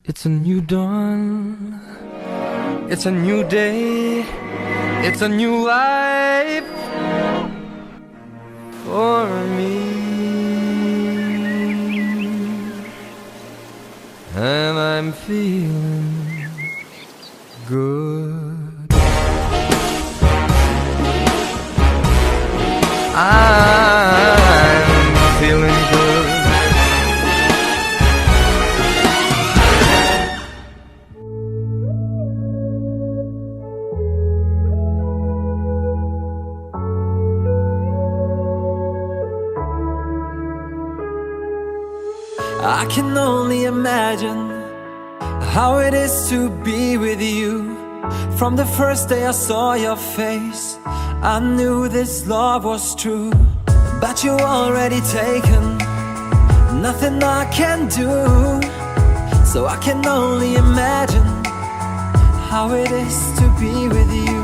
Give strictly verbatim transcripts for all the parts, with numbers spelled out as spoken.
It's a new dawn. It's a new day. It's a new life for me. And I'm feeling good. I'm feeling good. I can only imagine how it is to be with you. From the first day I saw your face, I knew this love was true. But you already taken, nothing I can do. So I can only imagine how it is to be with you.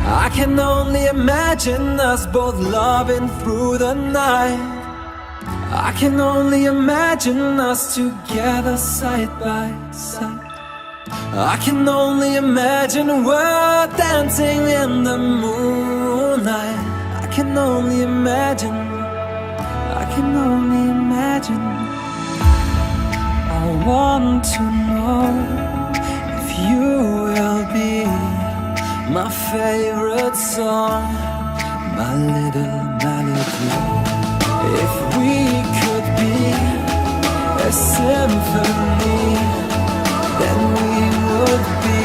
I can only imagine us both loving through the night. I can only imagine us together side by side. I can only imagine we're dancing in the moonlight. I can only imagine. I can only imagine. I want to know if you will be my favorite song, my little melody. If we could be a symphony, then we would be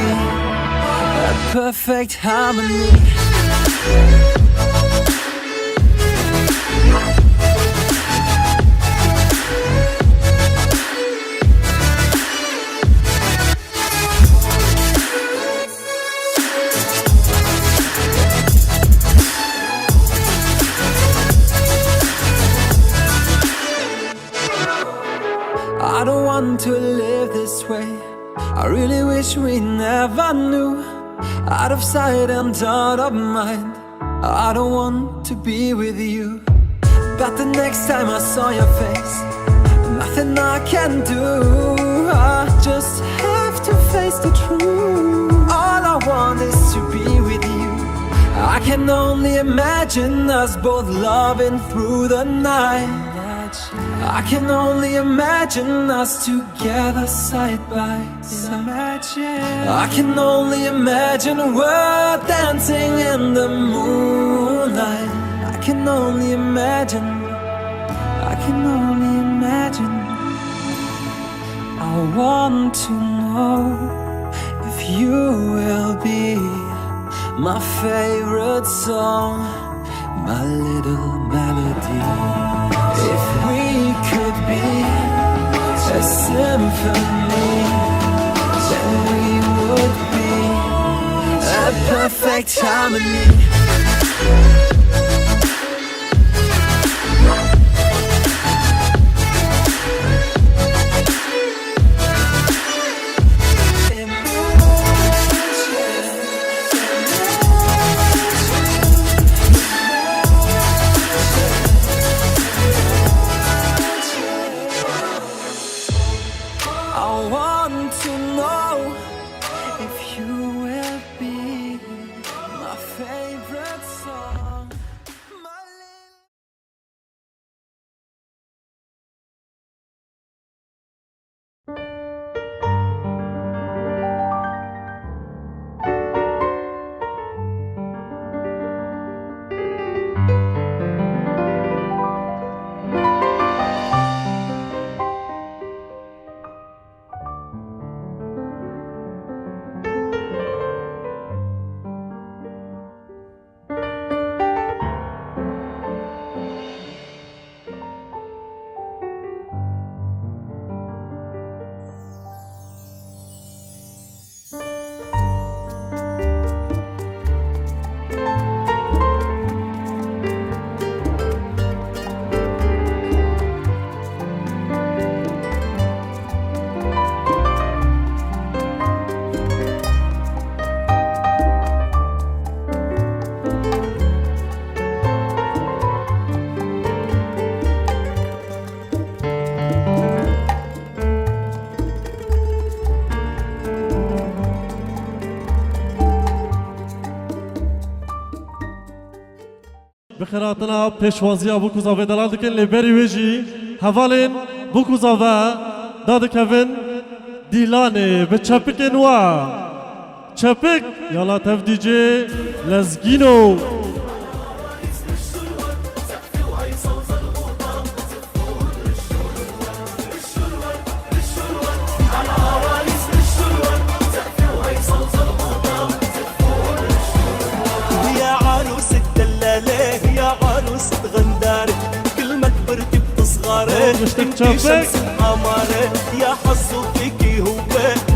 a perfect harmony. I don't want to live this way. I really wish we never knew. Out of sight and out of mind. I don't want to be with you. But the next time I saw your face, nothing I can do. I just have to face the truth. All I want is to be with you. I can only imagine us both loving through the night. I can only imagine us together side by side. I can only imagine we're dancing in the moonlight. I can only imagine. I can only imagine. I want to know if you will be my favorite song, my little melody. If we could be a symphony, then we would be a perfect harmony. I want to know if you will be my favorite song. Bi xêrhatina pêşwaziya Bûk û Zavê delal dikin, lê berî wê jî hevalên Bûk û Zave dadikevin dîlanê bi çepikên we. Çepik, yala tev D J Lezgîno. يا عروس الدلالة، يا عروس غندارة، كل ما كبرتي بتصغري، انتي شمس القمر، يا حظه فيكي هو،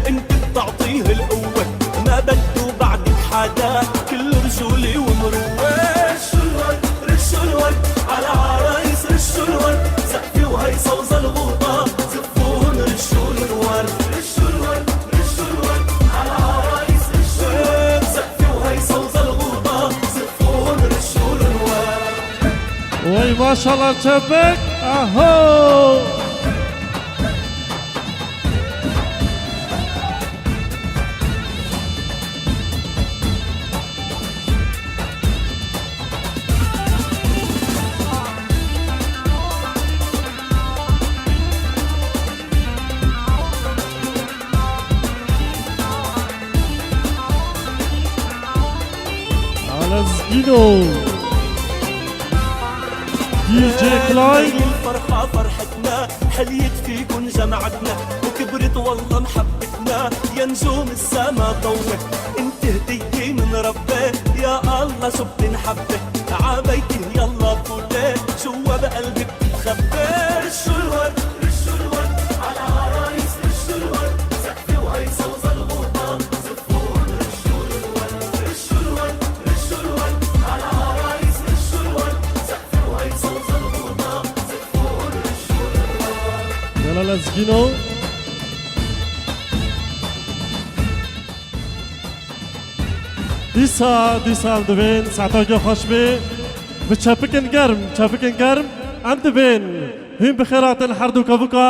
انتي بتعطيه القوة، ما بده بعدك حدا، كل رجولي ومروة. رشوا الورد، رشوا الورد، على عرايس رشوا الورد، سقفي وهيصة وزلغوطة، زفوهن رشوا الورد، رشوا الورد، رشوا الورد، على عرايس رشوا الورد، سقفي وهيصة وزلغوطة، زفوهن رشوا الورد. Wey maşallah çepik. Aho. Ala Zgîno. D J Klein. الفرحة فرحتنا، حليت فيكن جمعتنا، وكبرت والله محبتنا، يا نجوم السما ضوت، انت هدية من ربي، يا الله شو بدي نحبك، عبيتي يلا فوتي، جوا بقلبي بتتخبي. رشوا الورد، رشوا الورد، على عرايس رشوا الورد، سقفي وهيصة وزلغوطة، Delal Ezgîno. Dîsa, dîsa em dibên saetakê xweş bê. Bi çepikên germ, çepikên germ em dibên. Hûn bi xêr hatin her du kevuka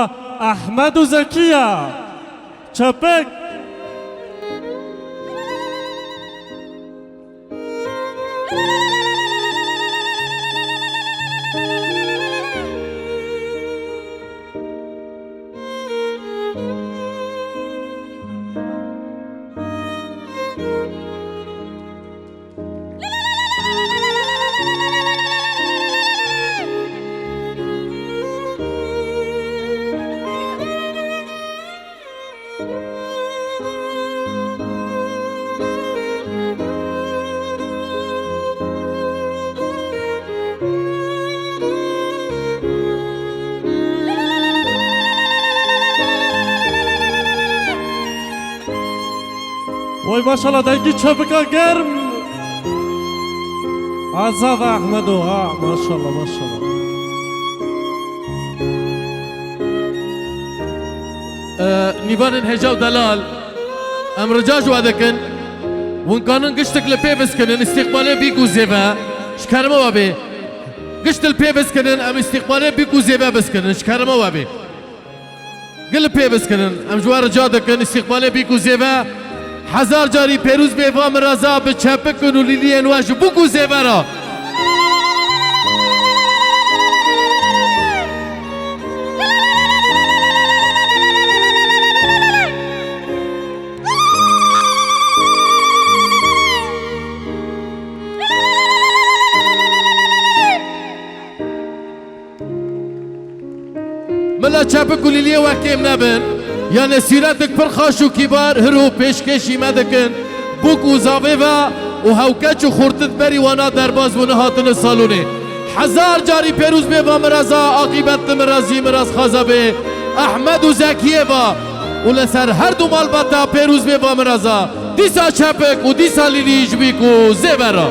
Ehmed û Zekiya. Çepik. Vay maşallah, dengî çepika germ. Azad Ahmedo, ha, maşallah, maşallah. E, nîvanên hêja û delal, em rica ji we dikin, hûn kanin giştik li pê biskinin, îstîqbalê bîk û zêve, ji kerema we bê. Gişt li pê biskinin, em îstîqbalê bîk û zêve biskinin, ji kerema we bê. Gil pê biskinin, em ji we rica dikin, îstîqbalê bîk û zêve, hezar carî pêrûz bê va miraza bi çepikin û lîliyên we ji bûk û zêve re. Mila çepik û lîliyê we kêm nebin. Yanê sîretik pir xaş û kîbar hir û pêşkêşî me dikin. Bûk û zavê ve û hewkeç û xurtit berî wana derbas bûne hatine salonê. Hezar carî pêrûz bê va miraza, aqîbet li mirazî miraz xaza bê. Ehmed û Zekiyê va û li ser her du malbata pêrûz bê va miraza. Dîsa çepik û dîsa lîlî ji bîk û zêve re.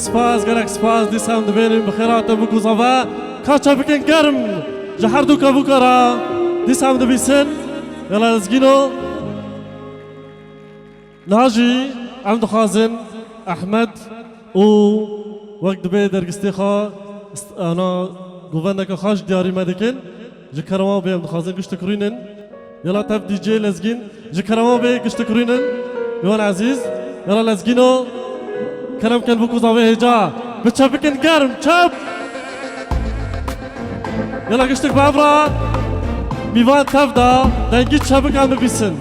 Spas, gelek spas. Dîsa em dibênîn bi xêr hatin Bûk û Zave. Ka çepikên germ ji her du kevûka re dîsa em dibîsin. Yala Lezgîno. Niha jî em dixwazin Ehmed û wek dibê dergistê xwe, ana govendeke xwe ji diyarî me dikin. Ji kerema bê em dixwazin giştik rûnin. Yala tev D J Lezgîn, ji kerema bê giştik rûnin. Miwan ezîz, yala Lezgîno, kerem ken Bûk û Zave hêca. Bi çepikin germ, çep! Yala giştik bi evra, Miwan tev da, dengî çepik em bibîsin.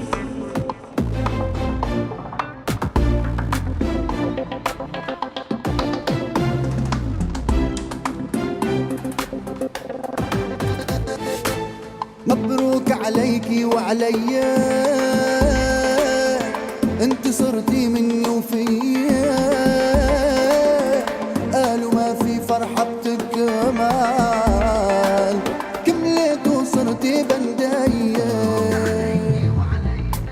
مبروك عليكي وعليا، انت صرتي مني وفيا، قالوا ما في فرحة بتكمل، كملت وصرتي بندية.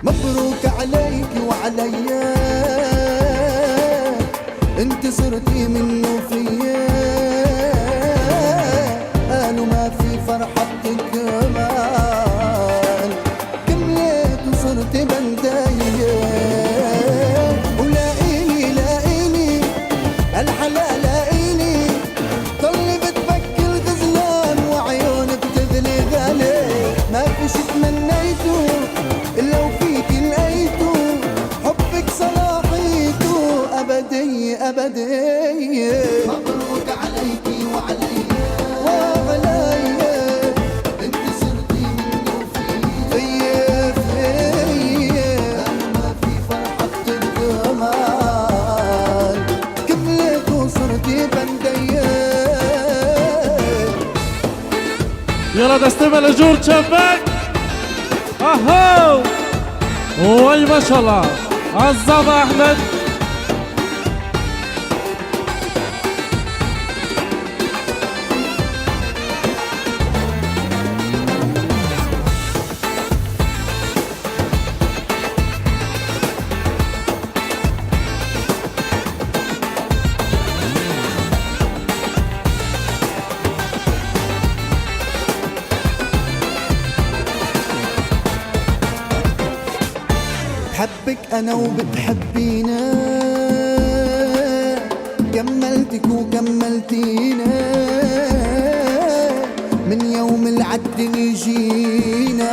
مبروك عليك وعليا، انت صرتي منه فيا، قالوا ما في فرحة بتكمل، كملت وصرت بندية. ولا إلي، لا إلي، الحلا لا إلي، طلي بتبكي الغزلان وعيون بتذلي غالي، ما في شي تمنيتو إلا وفيك لقيتو، حبك صلاحيتو أبدي أبدي. مبروك عليكي وعليا، وعليا، انت صرتي مني وفيا، فيا، فيا. ما في فرحة بتكمل، كملت وصرتي بندية. Yala destê me li jor çepek. Aho! Oy maşallah. Azad Ahmet. بحبك أنا وبتحبينا، كملتك وكملتينا، من يوم العدن جينا،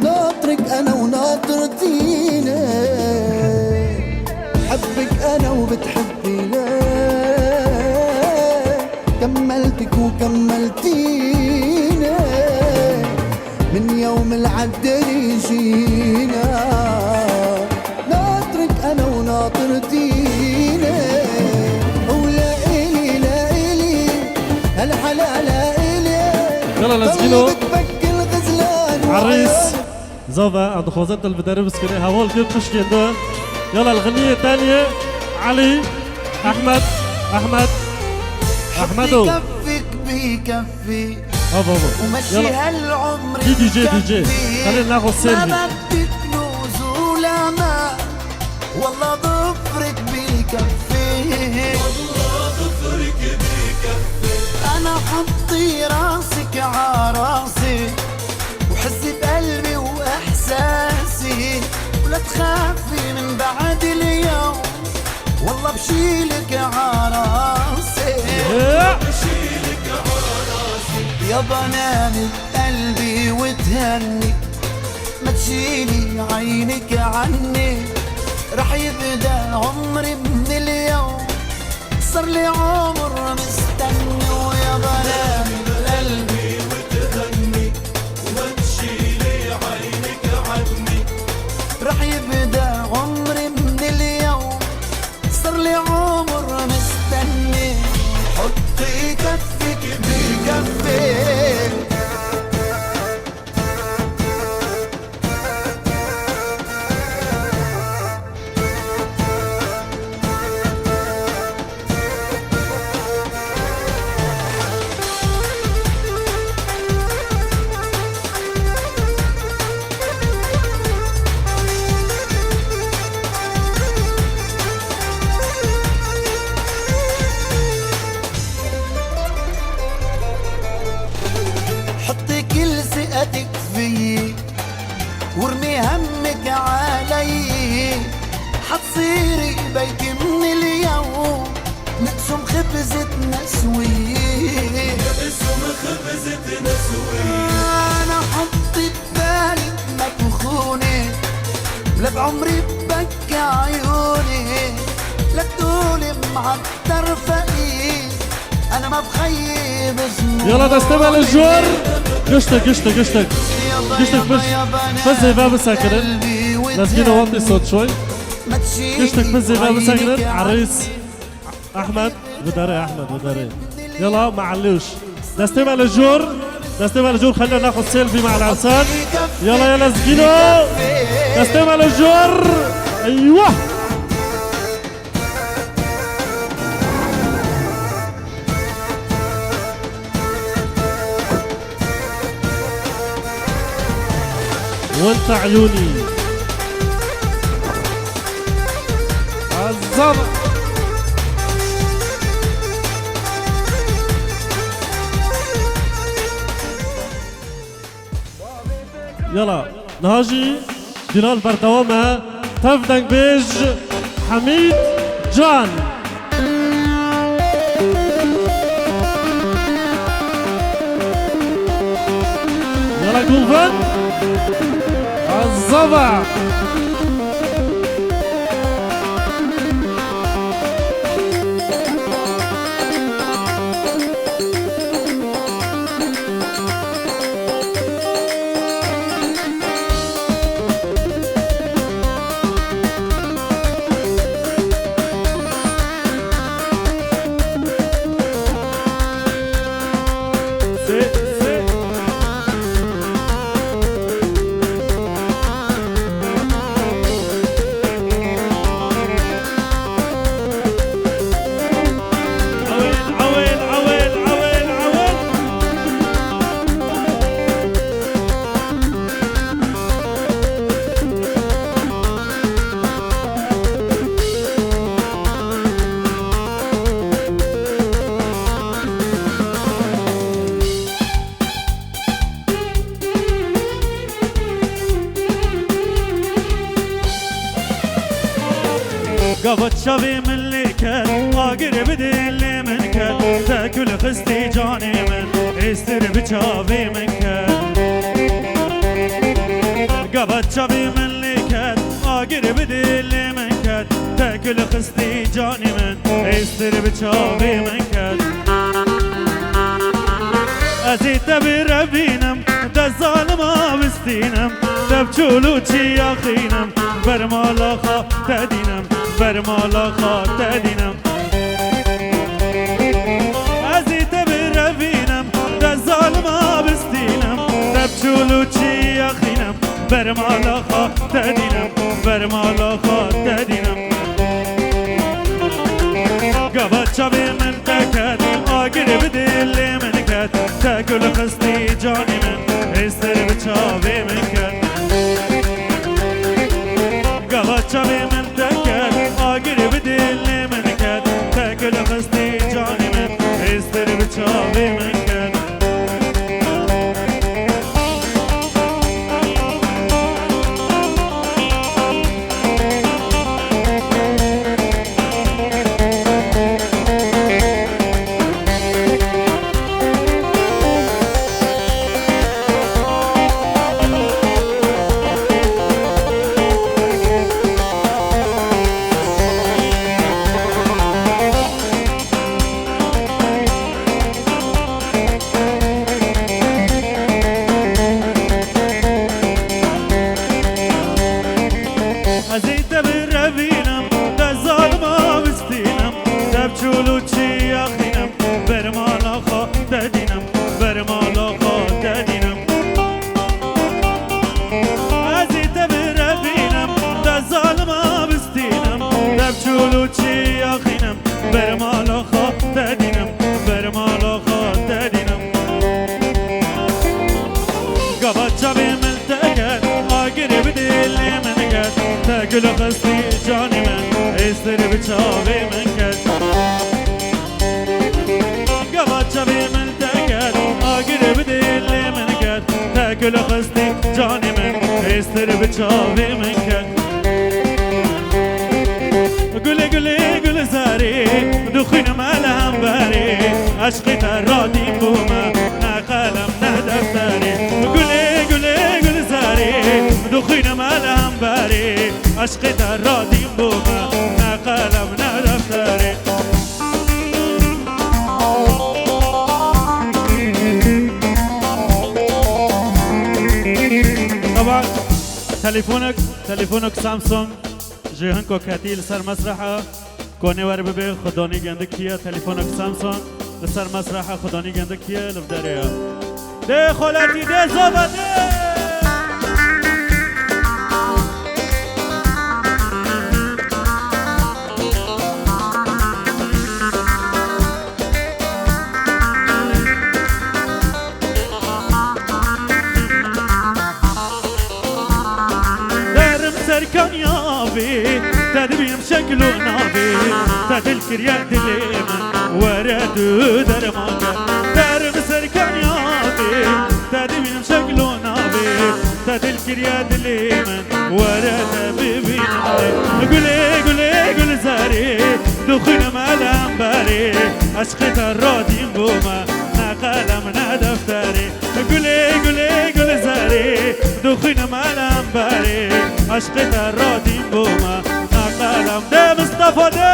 ناطرك أنا وناطرتينا، بحبك أنا وبتحبينا، كملتك وكملتينا، من يوم العدل جينا، ناطرك أنا وناطرتينا. ولا إلي، لا إلي، هالحلا لا إلي. يلا، let's go. طلبت بك الغزلان عريس. وعيون. Zave, em dixwazin te li vê derê biskirê. Heval kir pişkên de. Yala, li xiniyê tenê. Elî, Ehmed, Ehmed, Ehmedo. حبي كفك بكفي. Ava, ava. ومشي Yala. هالعمر Dî D J, D J. مكفي. Xelê naxwe sêr ما bî. بدك نزول أمان. والله ظفرك بكفي. والله ظفرك بكفي. أنا حطي راسك ع راسي، وحسي بقلبي وإحساسي، ولا تخافي من بعد اليوم، والله بشيلك ع راسي. إيه. بشيلك ع راسي. يا ضناني بقلبي وتهني، ما تشيلي عينك عني، رح يبدأ عمري من اليوم. صار لي عمر مستني ويا ضناني بقلبي وتهني، وما تشيلي عينك عني. رح يبدأ عمري من اليوم، صار لي عمر مستني. حطي كفك بكفي. مصيري بلكي من اليوم نقسم خبزتنا سوية. نقسم خبزتنا سوية. أنا حطي ببالي ما تخوني، لا بعمري ببكي عيوني، لا تقولي معطر فقير، أنا ما بخيب زمان. يلا دستي مال الجور. قشطة، قشطة، قشطة. قشطة، بس، بس هيفا بس هكذا. لازقين وطي صوت شوي. قشطة، بس هيفا بس هكذا. عريس. أحمد، وداري أحمد، وداري. يلا، معلوش. دستي مال الجور. دستي مال الجور، خلينا ناخذ سيلفي مع العرسان. يلا، يلا، زقينو. دستي مال الجور. أيوه. وانت عيوني. عزام. يلا، نهاجي. Fînal berdewam e. Tev dengbêj Hemîd Can. Yala Gulven. Azava. Gava çavê min lê ket, agir bi dilê min ket, te kul xistî canê min, êstir bi çavê min ket. Gava çavê min lê ket, agir bi dilê min ket, te kul xistî canê min, êstir bi çavê min ket. Ez ê te birevînim, te zalima bistînim, te bi çûl û çiya xînim, ber mala xwe te dînim, ber mala xwe te dînim. Ez ê te birevînim, te zalima bistînim, te bi çûl û çiya xînim, ber mala xwe te dînim, ber mala xwe te dînim. Gava çavê min te ket, agir bi dilê min ket, te kul xistî canê min, êstir bi çavê min ket. Gava çavê min te ket, agir bi dilê min ket, te kul xistî canê min, êstir bi çavê min ket. Ez ê te birevînim, te zalima bistînim, te bi çûl û çiya xînim, ber mala xwe te dînim, ber mala xwe te dînim. Ez ê te birevînim, te zalima bistînim, te bi çûl û çiya xînim, ber mala xwe te dînim, ber mala xwe te dînim. Gava çavê min te ket, agirê bi dilê min ket, te kul xistî canê min, êstir bi çavê min ket. Gava çavê min te ket, agirê bi dilê min ket, te kul xistî canê min, êstir bi çavê min ket. Eşqê te radîn bûme, ne qelem ne defterê. Gulê, gulê, gulzarê, dixwînim elemberê. Eşqê te radîn bûme, ne qelem ne defterê. Taban, telefonek, telefonek Samsung ji hinko ketî li ser mesreha. Konê wer bibe, Xudanî gendikiye, telefonek Samsung li ser mesreha Xudanî gendikiye, li vdere ye. Dê xoletî, dê zava, dê! Derim serkaniya vê, te dibînim şekil û navê, te dil kiriye dilê min, were tu derman ke. Derim serkaniya vê, te dibînim şekil û navê, te dil kiriye dilê min, were te bibînim. Gulê, gulê, gulzarê, dixwînim elemberê, eşqê te radîn bûme, ne qelem ne defterê. Gulê, gulê, gulzarê, dixwînim elemberê, eşqê te radîn bûme, ne qelem. De Mistefa de!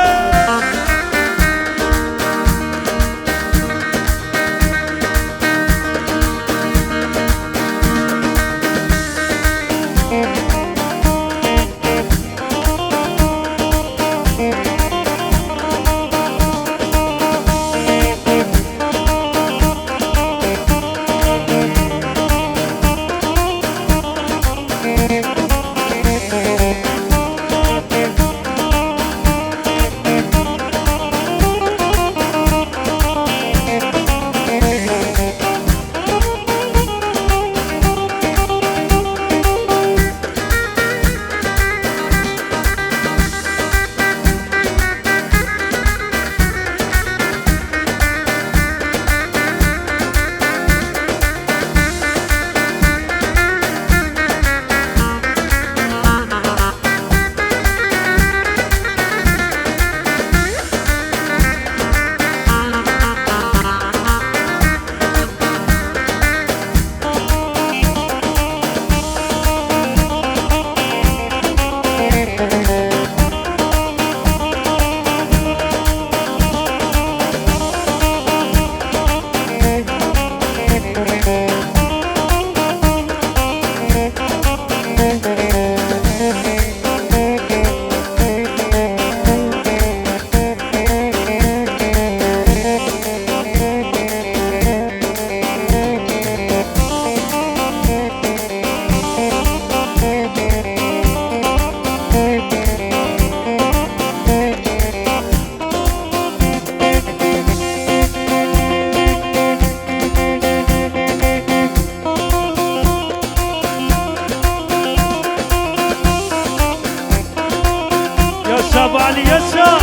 Yaşa Bali, yaşa.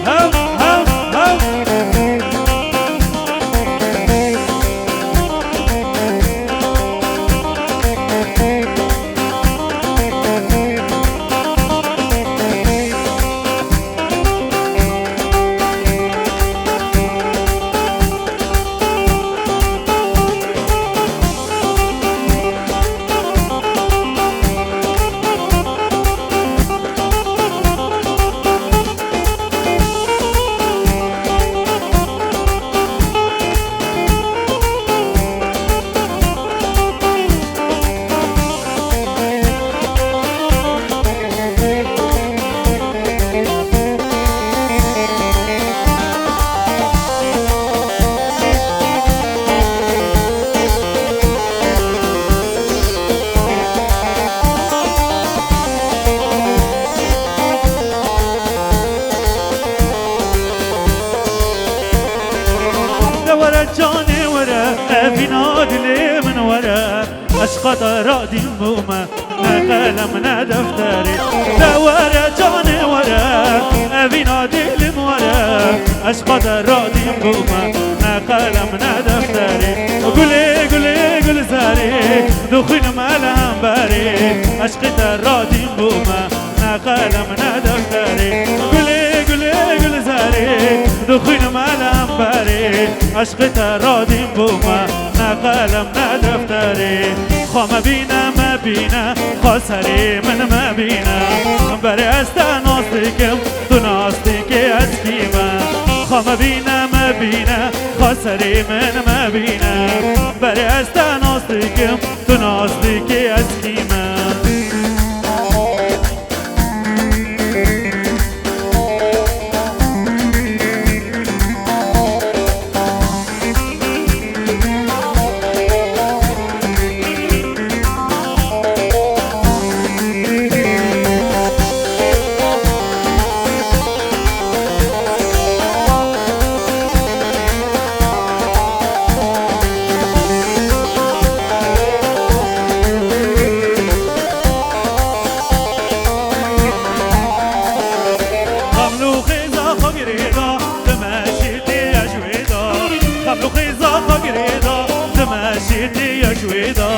Hev, hev, hev. De were canê were, evîna dilê min were. Eşqa te radîn bûme, ne qelem ne defterê. De were canê were, evîna dilim were. Eşqa te radîn bûme, ne qelem ne defterê. Gulê, gulê, gulzarê, dixwînim elemberê. Eşqê te radîn bûme, ne qelem ne defterê. Gulê, gulê, gulzarê, dixwînim elemberê. Eşqê te radîn bûme, ne qelem ne defterê. Xwe me bîne, me bîne, xwe serê min me bîne. Berê ez te nas dikim, tu nas dikî ez kî me. Xwe me bîne, me bîne, xwe serê min me bîne. Berê ez te nas dikim, tu nas dikî ez kî me. Xeml û xêza xwe girêda, dimeşî tê ye ji wê de. Xeml û xêza xwe girêda, dimeşî tê ye ji wê de.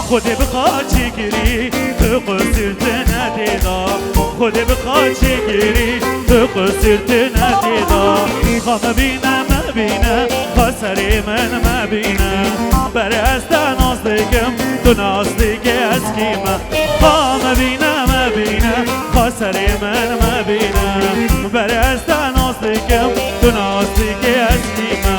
Xwedê bi xaçî kirî, tu qusir tune tê de. Xwedê bi xaçî kirî, tu qusir tune tê de. Xwe me bîne, me bîne, xwe serê min me bîne. Berê ez te nas dikim, tu nas dikî ez kî me. Xwe me bîne, me bîne, xwe serê min me bîne. Berê ez te nas dikim, tu nas dikî ez kî me.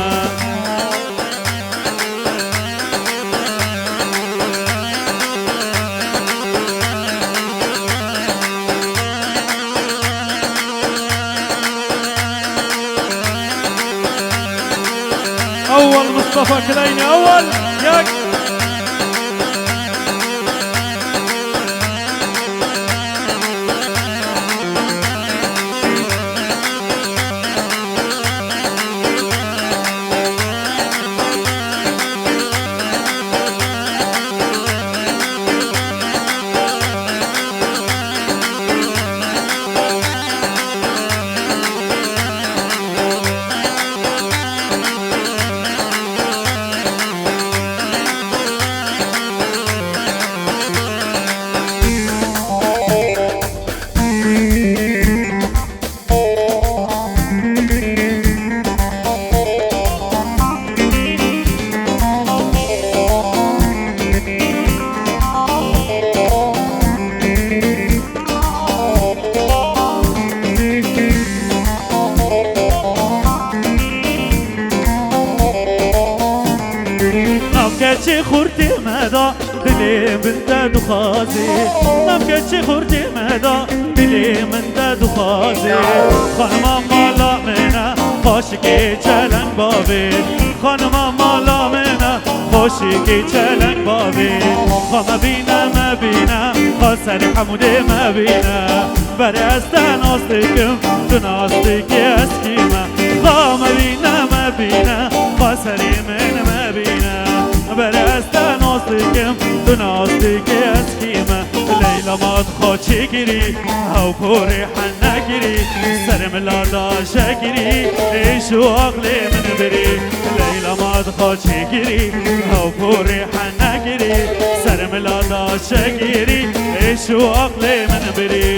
Ewwel Mustafa Kilaynî, ewwel yek. Nav keçê xurtê me de, dilê min te dixwazê. Nav keçê xurtê me de, dilê min te dixwazê. Xanima mala min e, xaşikê çeleng bavê. Xanima mala min e, xaşikê çeleng bavê. Xwe me bîne, me bîne, xwe serê hemûdê me bîne. Berê ez te nas dikim, tu nas dikî ez kî me. Xwe me bîne, me bîne, xwe serê min me bîne. Berê ez te nas dikim, tu nas dikî ez kî me. Leyla ma dixwe çêkirî, hew porê hene kirî, serê min la daşe kirî, êş û aqlê min birî. Leyla ma dixwe çêkirî, hew porê hene kirî, serê min la daşe kirî, êş û aqlê min birî.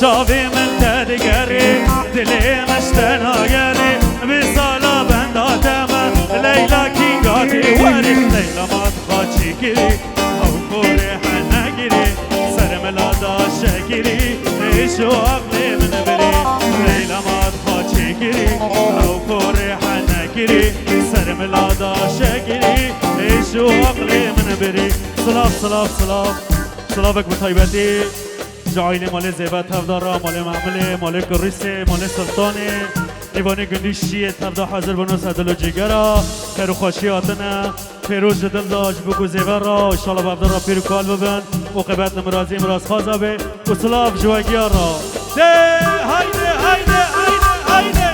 Çavê min te digerê, dilê min ji te nagerê. Vê sala benda te me, Leyla kînga tê werê. Leyla ma dixwe çêkirî, hew porê hene kirî, serê min la daşe kirî, êş û aqlê min birî. Leyla ma dixwe çêkirî, hew porê hene kirî, serê min la daşe kirî, êş û aqlê min birî. Silav, silav, silav. Silavek bi taybetî ji aîlê malê Zêve tevda re, malê Memilê, malê Kurîsê, malê Sultanê, mêvanê gundî Şiyê tevda hazir bûn ser dil û cîgera, xêr û xweşî hatine, pêroz ji dil de ji bo ku Zêve re, inşallah bi hevdar re pîr û kal bibin û qebet li mirazî mirazxwaza be û silav ji we giya re. Dê, haydi, Haydi, haydi, haydi.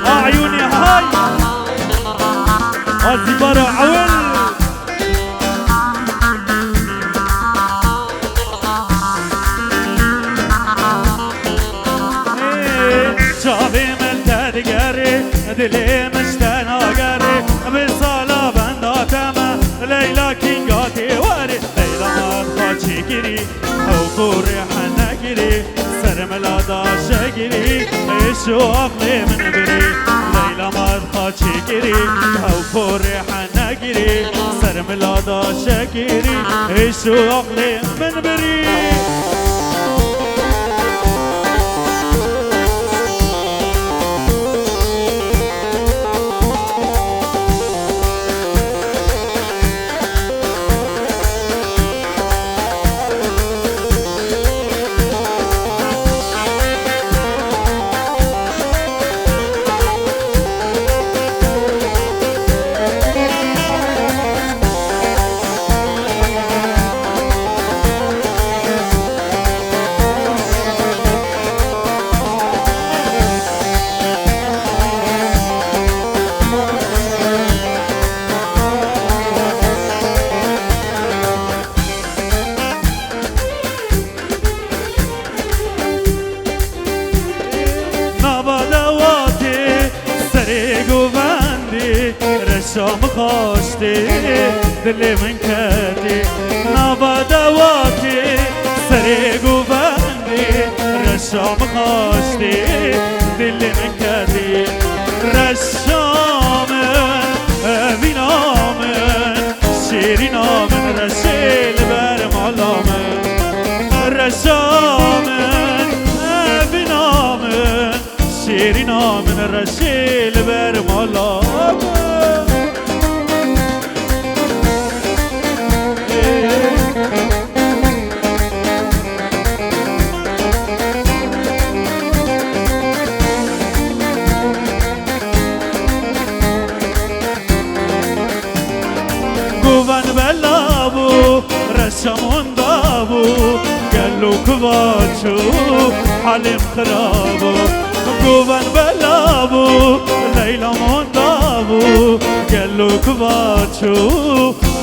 Aa, eyûnê hay. Azîbara ewil. Çavê min te digerê, dilê min ji te nagerê. Bi sala benda te me, Leyla kînga tê werê. Leyla me xaçê kirî, ew korê hene girî. Ser mila daşe girî, êş û aqlê min birî. Leyla me xaçê kirî, ew korê hene girî. Ser mila daşe girî, êş û aqlê min birî. Nava dewatê serê govendê, reşa min xaştê, dilê min ketê. Nava dewatê serê govendê, reşa min xaştê, dilê min ketê. Reşa min, evîna min, şêrîna min, reşê li ber mala min. Reşa min, evîna min, şêrîna min, reşê li ber mala min. Guven bela bû, reşa min da bû, gelo kuva çû, halê min xirab bû. Guven bela bû, Leyla min da bû, gelo kuva çû,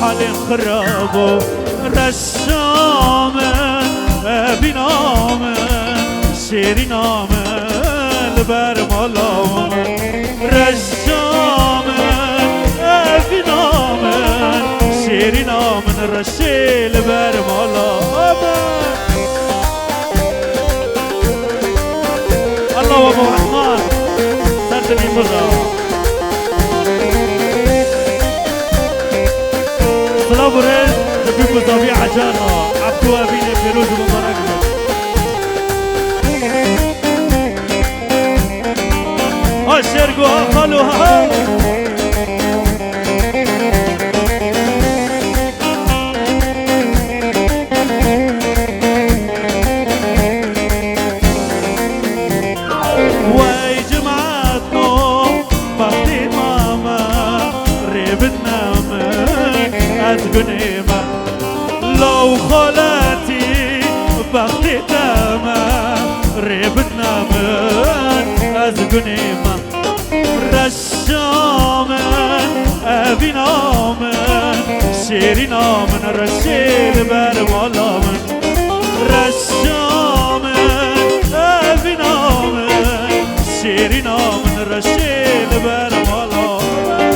halê min xirab bû. Reşa min, evîna min, şêrîna min, li ber mala min. Reşa min, evîna min, şêrîna min, reşê li ber mala min. Allah we bo Rehman, ser dilî min re. Silav û rêz ji bî ku zavî Ecan re, Ebdû Evînê pêroz û mibarek be. Ha şêr go ha xalo ha. Wey cimat no, bextê mame, rê bidne min, ez gunê me. Law xaletî, bextê te me, rê bidne min, ez gunê me. Reşa min, evîna min, şêrîna min, reşê li ber mala min. Reşa min, evîna min, şêrîna min, reşê li ber mala min.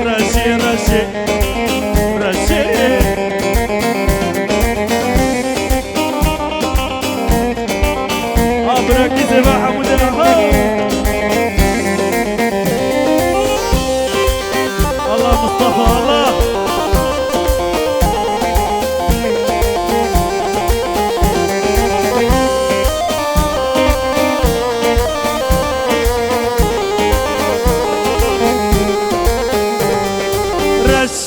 Reşê, reşê, reşê. Abrakî zêva hemû dema ho. Allah Mustafa Allah. Reş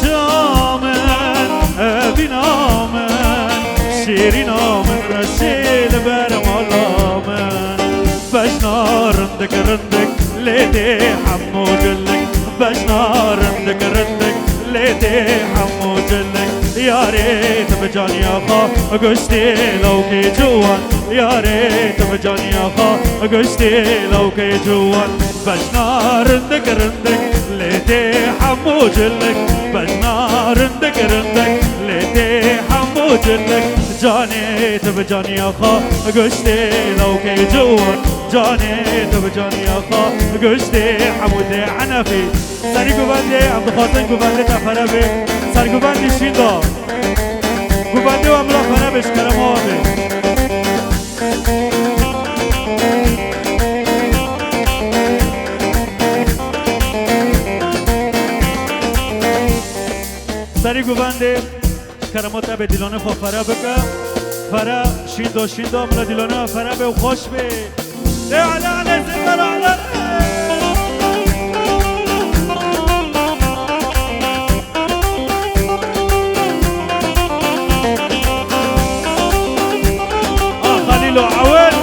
Çamin, evîna min, şêrîna min, reşê li ber mala min. Bejna rindik rindik, lê tê hemû cilik. Bejna rindik rindik, lê tê hemû cilik. Yarê tu bi caniya xwe, goştê lawkê ciwan. Yarê tu bi caniya xwe, goştê lawkê ciwan. Bejna rindik rindik, lê tê hemû cilik. Bejna rindik rindik, lê tê hemû cilik. Canê tu bi caniya xwe, goştê lawkê ciwan. Canê tu bi caniya xwe, goştê hemû tê enefî. Serî guvendê, em dixwazin guvendê te fere bê. Serguvendî şînda. Guvendê we mila fere bê, ji kerema we bê. Serî guvendê, ji kerema te bê, dîlanê xwe fere bike. Fere, şîndo, şîndo, mila dîlanê we fere bê û xweş bê. Ê, ele, ele, zêde, ele. Ah, Xalîlo, ewil.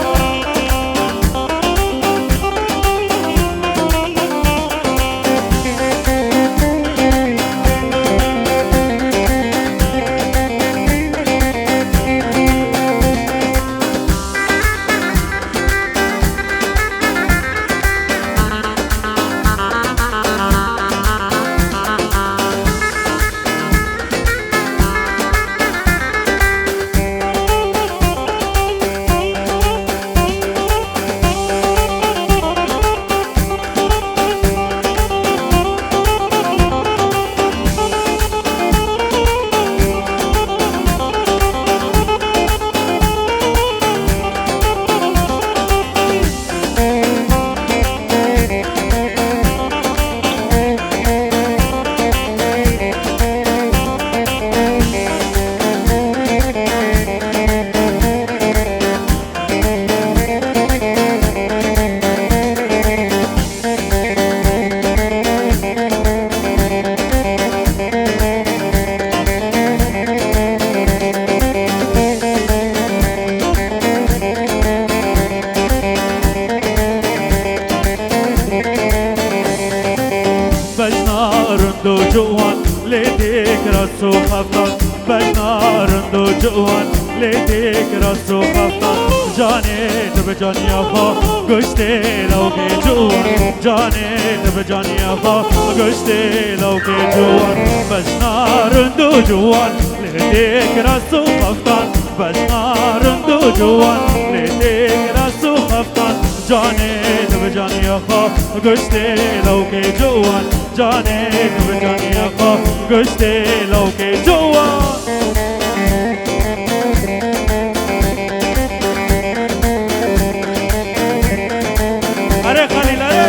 Bejna rind û ciwan, lê têk rast û xeftan. Bejna rind û ciwan, lê têk rast û xeftan. Canê tu bi caniya xwe, goştê lawkê ciwan. Canê tu bi caniya xwe, goştê lawkê ciwan. Bejna rind û ciwan, lê têk rast û xeftan. Bejna rind û ciwan, lê têk rast û xeftan. Canê tu bi caniya xwe, goştê lawkê ciwan. Canê tu bi caniya xwe, goştê lawkê ciwan. Erê Xalîl, erê.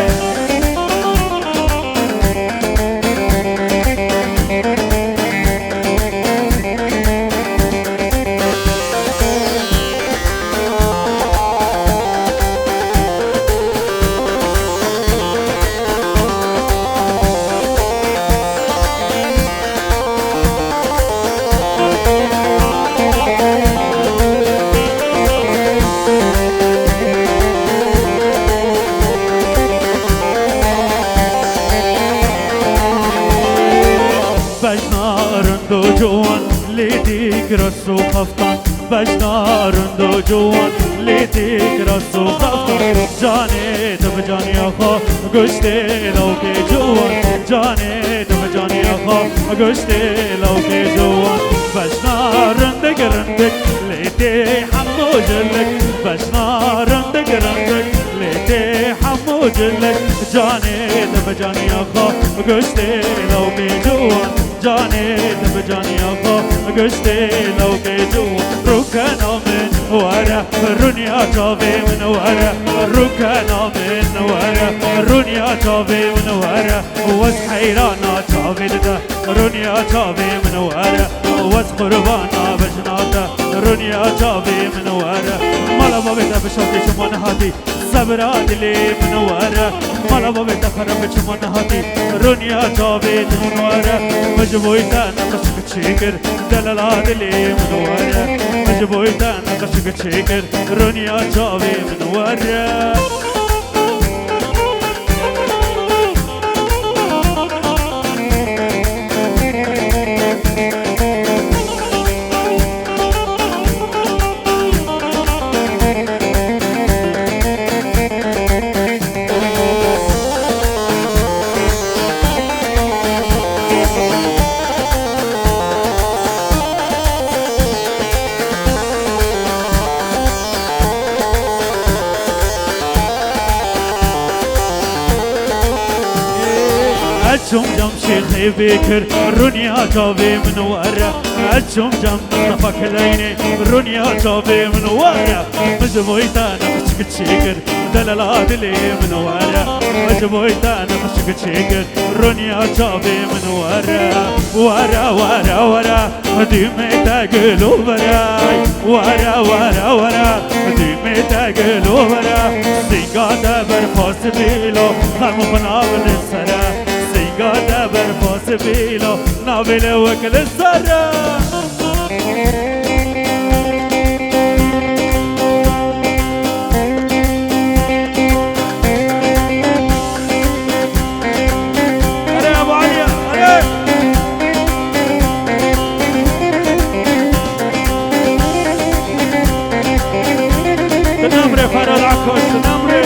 Bejna rind û ciwan, lê têk rast û xeftan. Bejna rind û ciwan, lê têk rast û xeftan. Canê tu bi caniya xwe, goştê lawkê ciwan. Canê tu bi caniya xwe, goştê lawkê ciwan. Bejna rindik rindik, lê tê hemû cilik. Bejna rindik rindik, lê tê hemû cilik. Canê tu bi caniya xwe, goştê lawkê ciwan. Canê tu bi caniya xwe, goştê lawkê ciwan. Rûkena min were, rûniya çavê min were. Rûkena min were, rûniya çavê min were. Wez heyrana çavê dide, rûniya çavê min were. Wez qurbana bejna te, rûniya çavê min were. Mala bavê te bi şewqê çima nehatî, sebra dilê min were. Mala bavê te xerab çima nehatî, rûniya çavê min were. Min ji bo te neqeşik çêkir, delala dilê min were. Min ji bo te neqeşik çêkir, rûniya çavê min were. Ez çûm cem şêxê bêkir, rûniya çavê min were. Ez çûm cem Mistefa Kileynê, rûniya çavê min were. Min ji bo te neqeşik çêkir, delala dilê min were. Min ji bo te neqeşik çêkir, rûniya çavê min were. Were, were, were. Dîmê te gelo vere, were, were, were. Dîmê te gelo vere. Sînga te berfa sibîlo, xerm xwe navê li sere. Sînga te berfa sibîlo, navê li wek li sere. Erê Ebu Elî, erê! Sinemrê Ferhat Akkoş, sinemrê!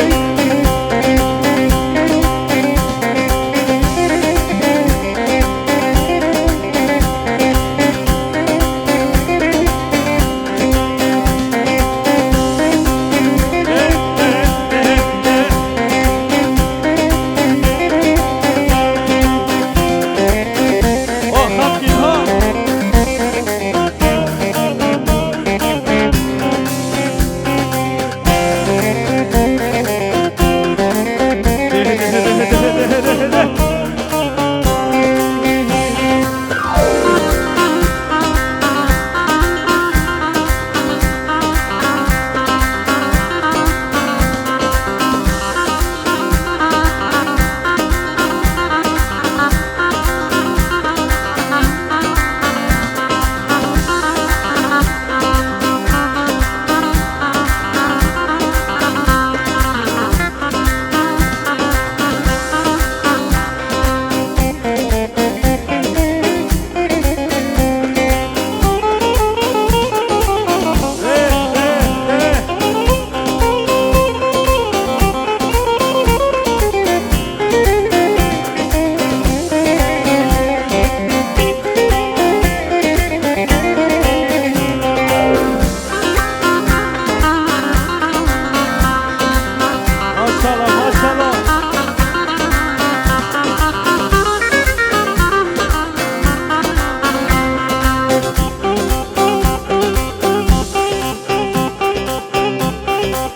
Maşallah, maşallah.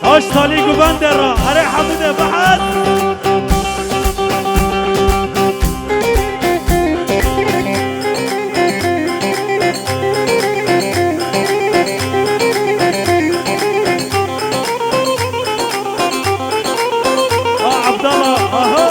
Haş salî guvan de ra, erê Hemide bihet. Ah, Abdallah, aha.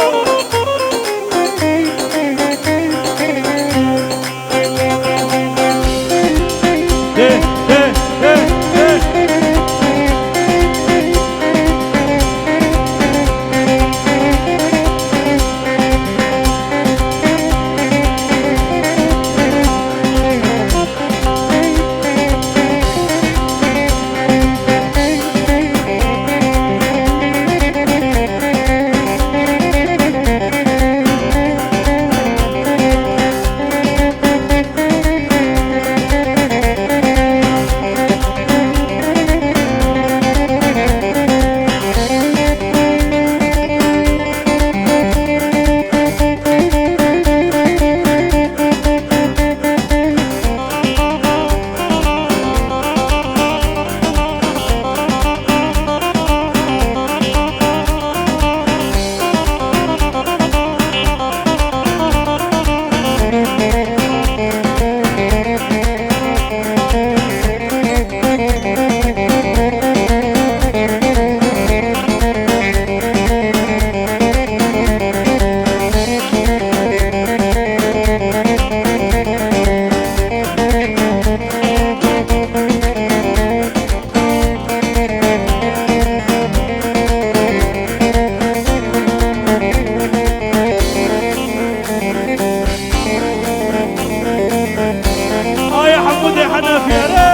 Hana fiyare.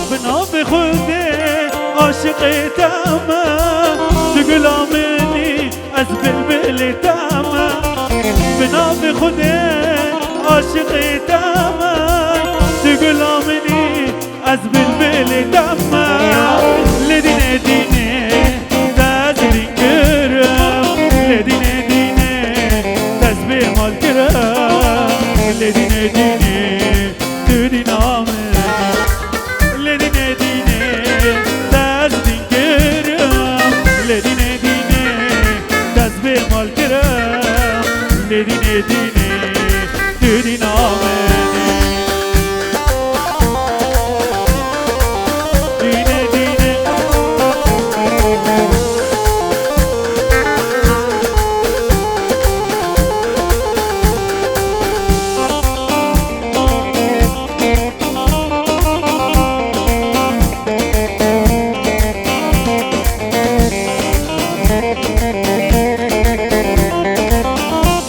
Bi navê Xwedê aşiqê te me, tu gula min î, ez bilbilê te me. Bi navê Xwedê aşiqê te me, tu gula min î, ez bilbilê te me. Lê dînê dînê te ez dîn kirim, lê dînê dînê te ez bêmal kirim, lê dînê dînê tu dîna min î. Lê dînê dînê te ez dîn kirim, lê dînê dînê te ez bêmal kirim, lê dînê dînê tu dîna min î. Dînê dînê.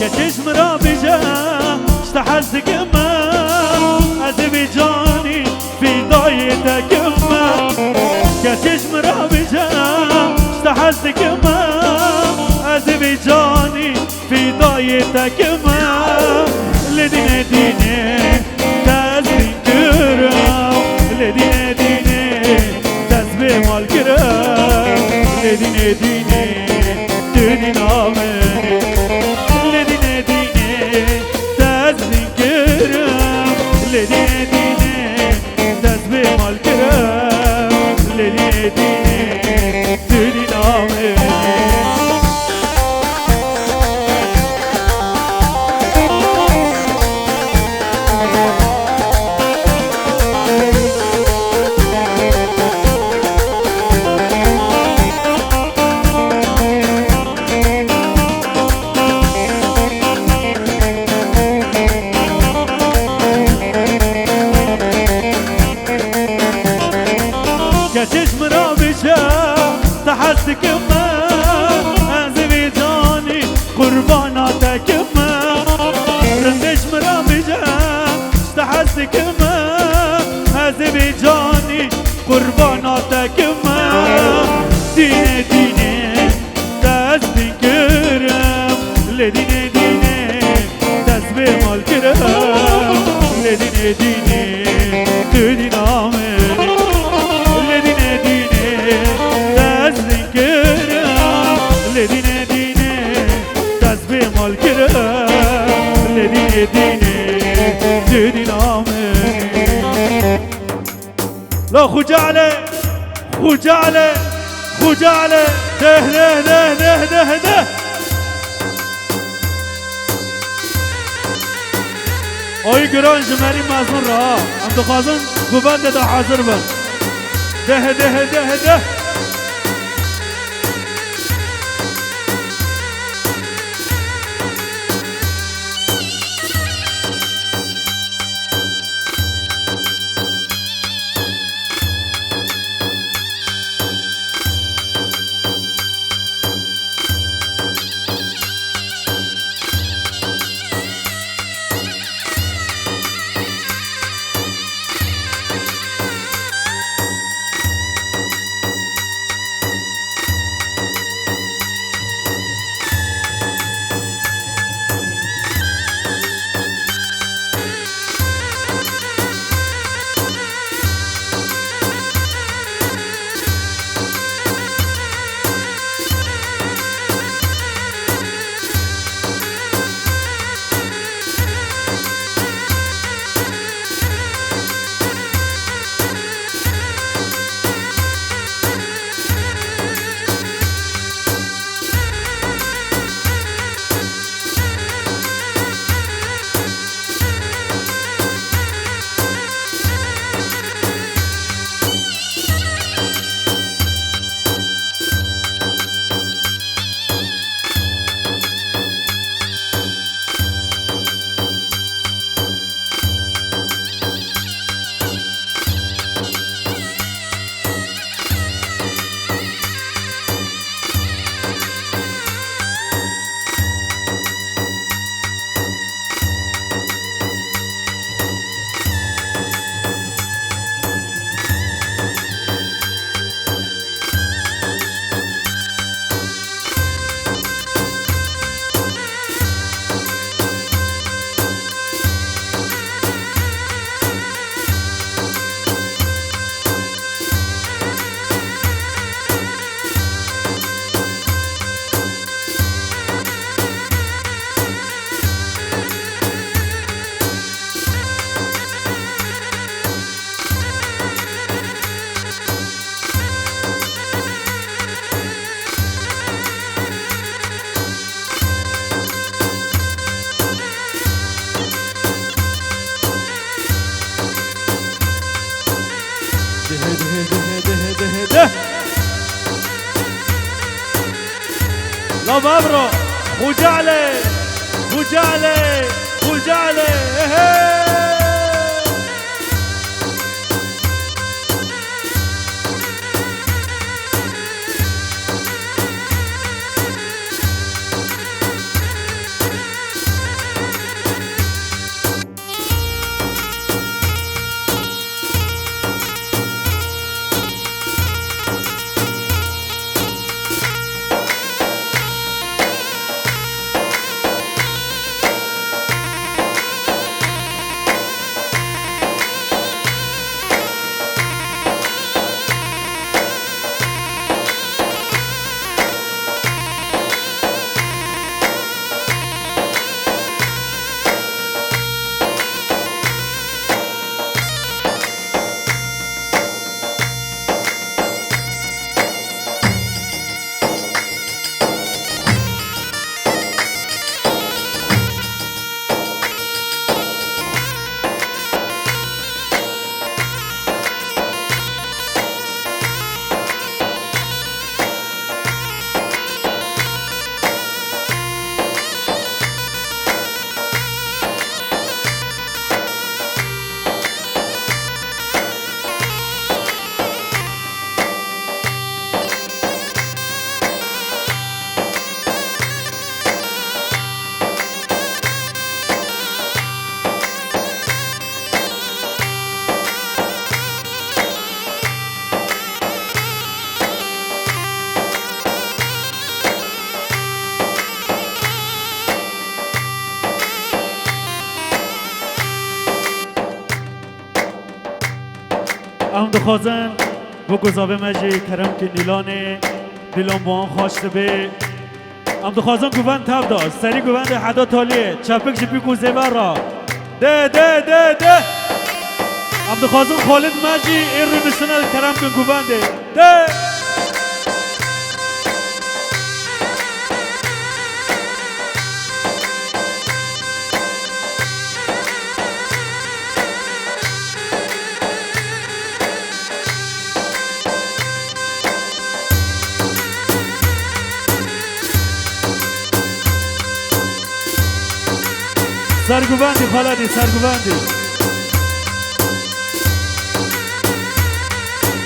Keçê ji min re bêje, ji te hez dikim, ez ê vê canî fîdayê te kim. Keçê ji min re bêje, ji te hez dikim, ez ê vê canî fîdayê te kim. Lê dînê dînê te ez dîn kirim, lê dînê dînê te ez bêmal kirim, lê dînê dînê tu dîna min î. Lê dînê dînê te ez dîn kirim, lê dînê dînê te ez bêmal kirim, lê dînê dînê tu dîna min î. Keçê ji min re bêje, te hez dikim, ez ê vê canî qurbana te kim. Rindê ji min re bêje, ji te hez dikim, ez ê vê canî qurbana te kim. Dînê dînê te ez dîn kirim, lê dînê dînê te ez bêmal kirim, lê dînê dînê tu dîna min î. Lê dînê dînê te ez dîn kirim, lê dînê dînê te ez bêmal kirim, lê dînê dînê tu dîna min î. La Xucale, Xucale, Xucale, deh, deh, deh, deh, deh, deh. Ay giran ji merî mezin re ha. Em dixwazin govendê de hazir bin. Deh, deh, deh, deh. La bavro, Xocalê, Xocalê, Xocalê, ehe! Em dixwazin, wekî zavê me jî kerem kin dîlanê, dîlan bi wan xweş dibe. Em dixwazin guvend tev da, serî guvendê heda taliyê, çepik ji pîk û zêve re. De, de, de, de. Em dixwazin Xalid me jî ê rûniştine kerem kin guvendê. De. Serguvendî xaledî, serguvendî.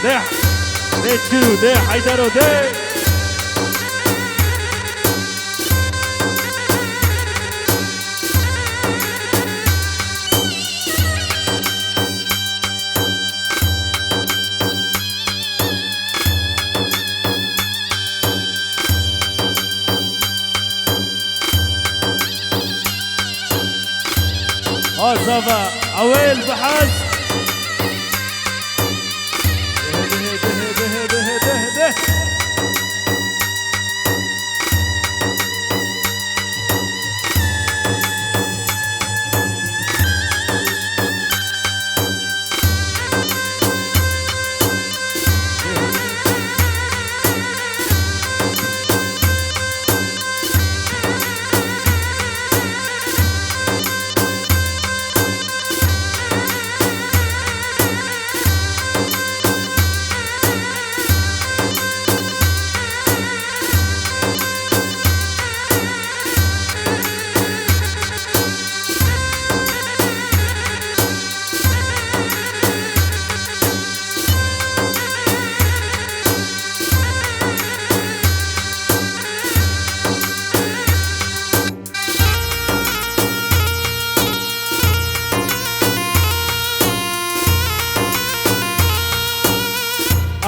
De, de çû, de Heydero, de. Azava, ewêl bihez.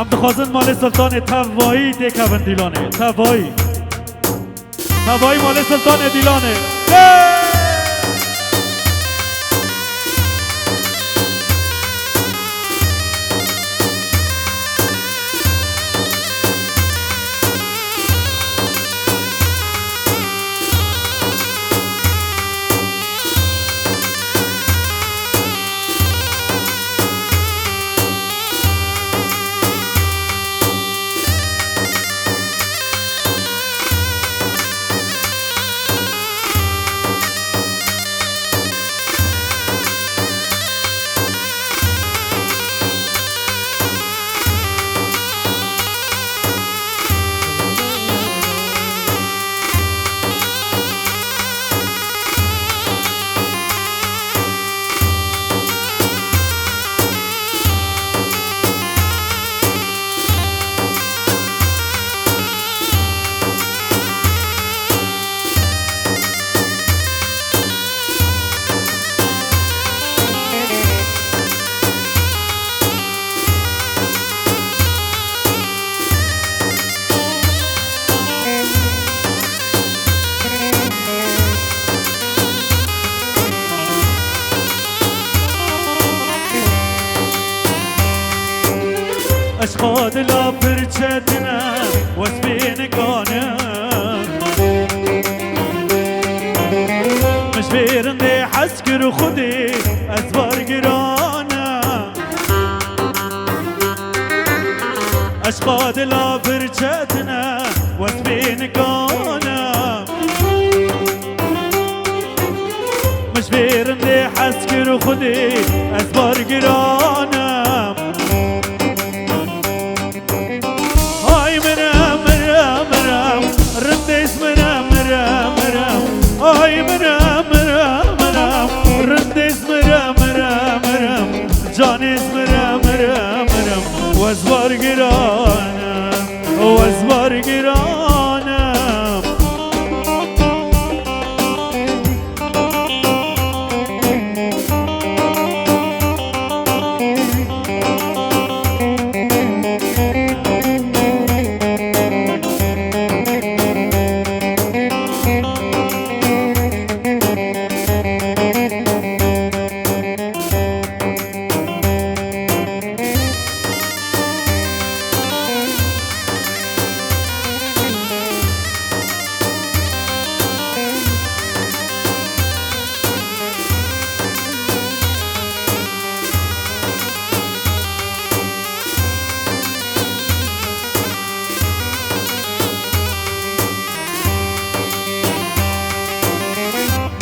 Em dixwazin malê Sultanê tevayî têkevin dîlanê. Tevayî. Tevayî malê Sultanê dîlanê. Lê! Dila pir çetin e, wesfê nikanim. Min ji vê rindê hez kir Xwedê, ez bargiran im. Eşqa dila pir çetin e, wesfê nikanim. Min ji vê rindê hez kir Xwedê, ez bargiran im. Ay mirim, mirim, mirim, rindêz mirim, mirim, mirim. Ay mirim, mirim, mirim, rindêz mirim, mirim, mirim. Canêz mirim, mirim, mirim, wez bargiran im. Wez bargiran im.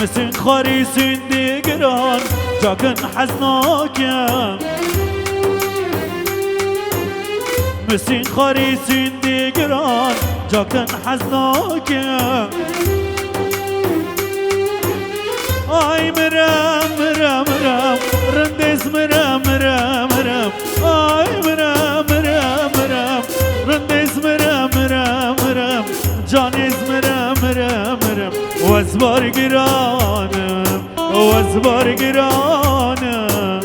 Min sîn xwarî sîn dîgiran, cakin hez nakim. Min sîn xwarî sîn dîgiran, cakin hez nakim. Ay mirim, mirim, mirim, rindêz mirim, mirim, mirim. Ay mirim, mirim, mirim, rindêz mirim, mirim, mirim. Canêz mirim, mirim, mirim. Wez bargiran im, wez bargiran im.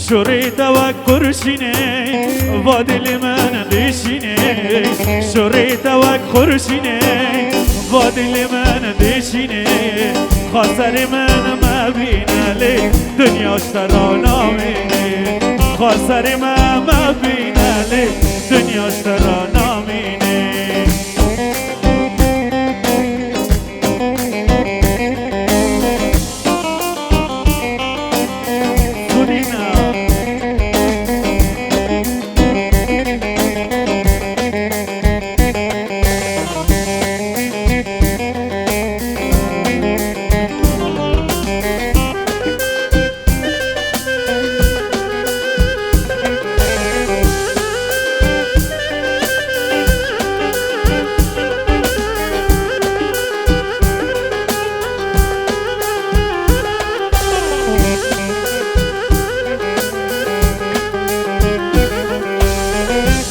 Şorê te wek qurşînê, va dilê min dişînê. Şorê te wek qurşînê, va dilê min dişînê. Xaserê min mebîne lê, dinya ji te ra namînê. Xaserê me mebîne lê, dinya ji te ra namînê.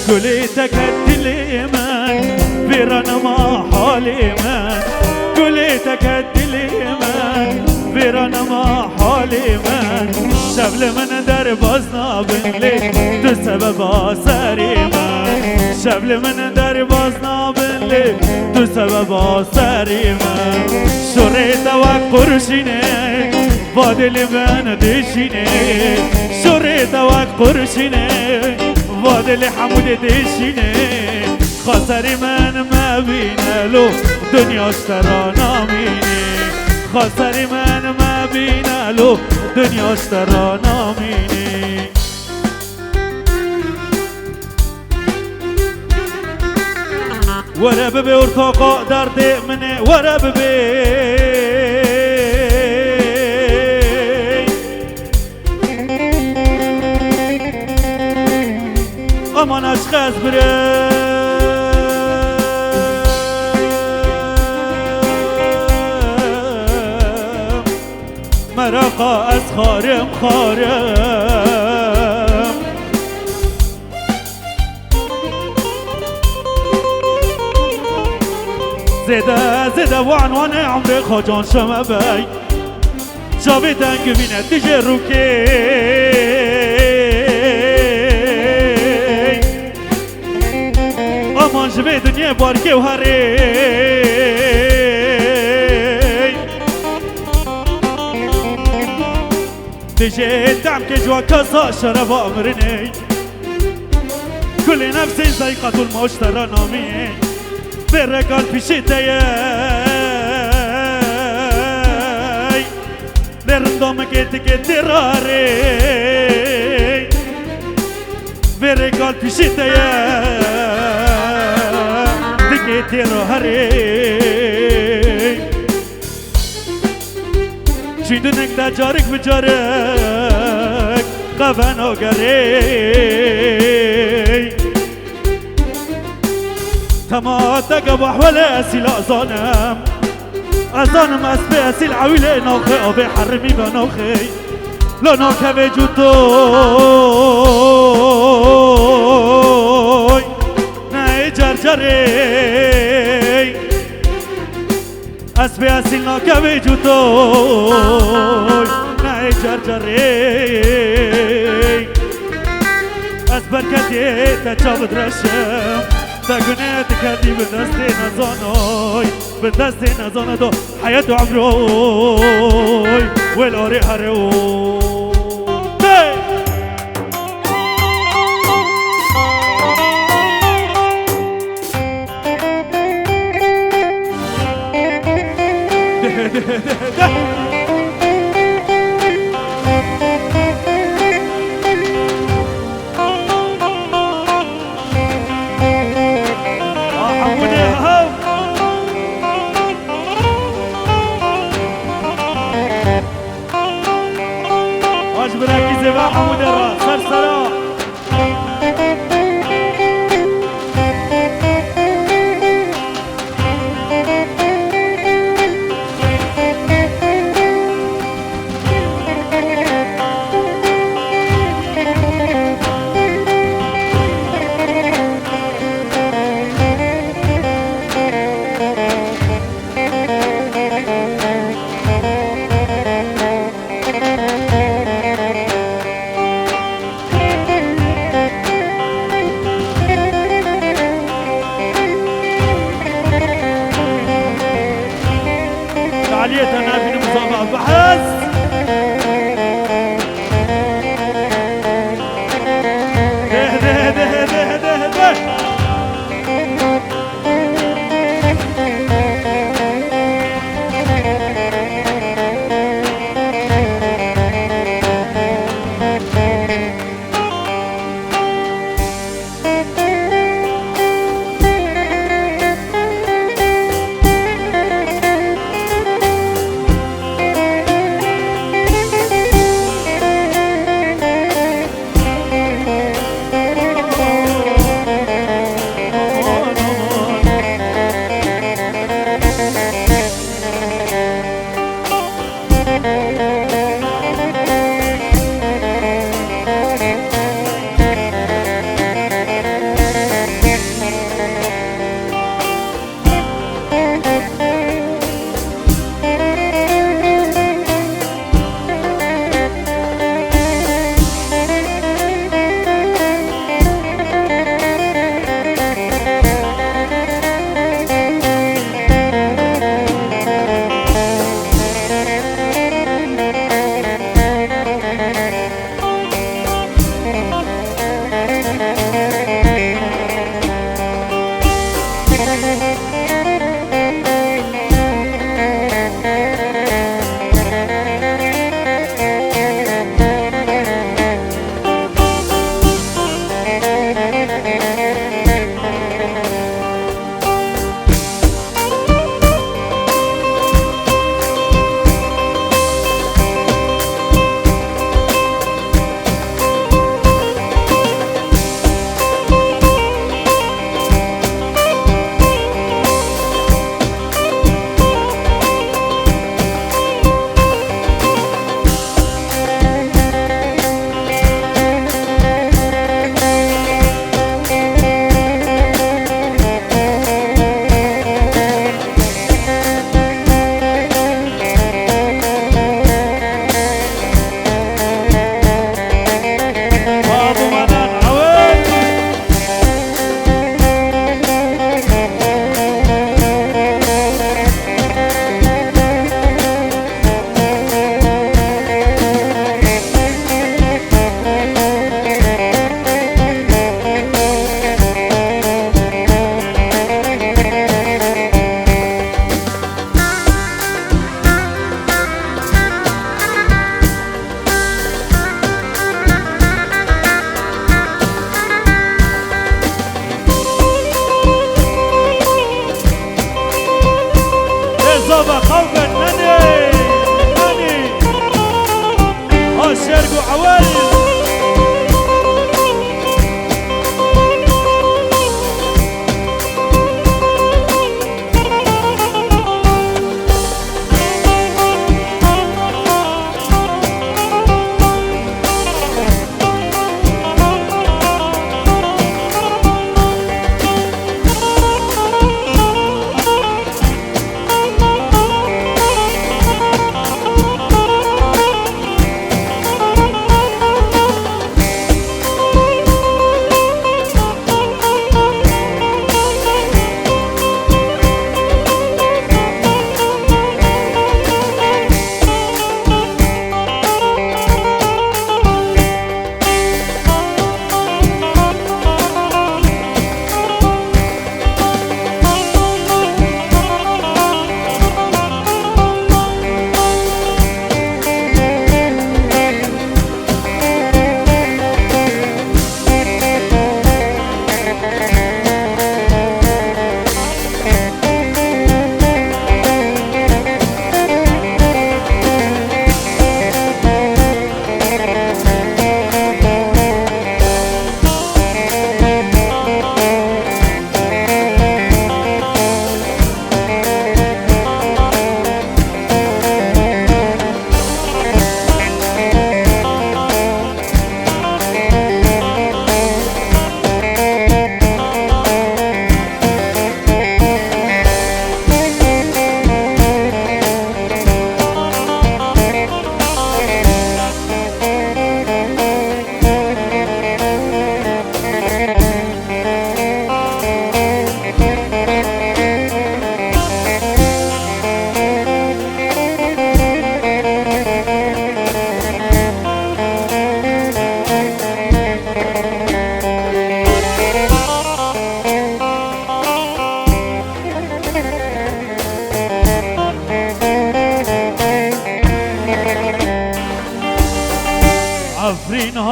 Gulê te ket dilê min, vêra nema halê min. Gulê te ket dilê min, vêra nema halê min. Şev li min derbaz nabin lê, tu sebeba serê min. Şev li min derbaz nabin lê, tu sebeba serê min. Şorê te wek qurşînê, va dilê min dişînê. Şorê te wek qurşînê, va dilê hemû dê dişînê. Xaserê min mebîne lo, dinya ji te ra namînê. Xaserê min mebîne lo, dinya ji te ra namînê. Were bibê ortaqa derdê min ê, were bibê. Aman aşk ez birim. Meraqa ez xarim, xarim. Zêde, zêde wan wan ê emrê Xocan Şeme Bey. Çavê deng bîne dijê rûkê. Aman ji vê dinyê barkê û herê. Jê demkê ji wa kesa şereba mirinê. Kulê nefsê zayqatul mewt tera namî. Vê regal pişî te ye. Lê rinda min kê tikê tê rarê. Vê regal pişî te ye. Tikê tê raherê. Çî dinek de carik bi carik qeveno gerê. Tema te geba hwele esîl azanim. Azanim ez pê esîl ewîlê naxê avê herimî ve naxê. Lo nakevê cutoy. Ne carcarê. Ez pê esîl nakevê cutoy, neyê carcarê. Ez berketê te çav direşim, te gunê diketî bi destê nezanoy, bi destê nezano do heyet û emroy, wê larê here o. Hey! Baş birakî zêva hemû de ra, ser sera. Aliyê te nabînim zava behs. Deh, deh, deh, deh, deh, deh.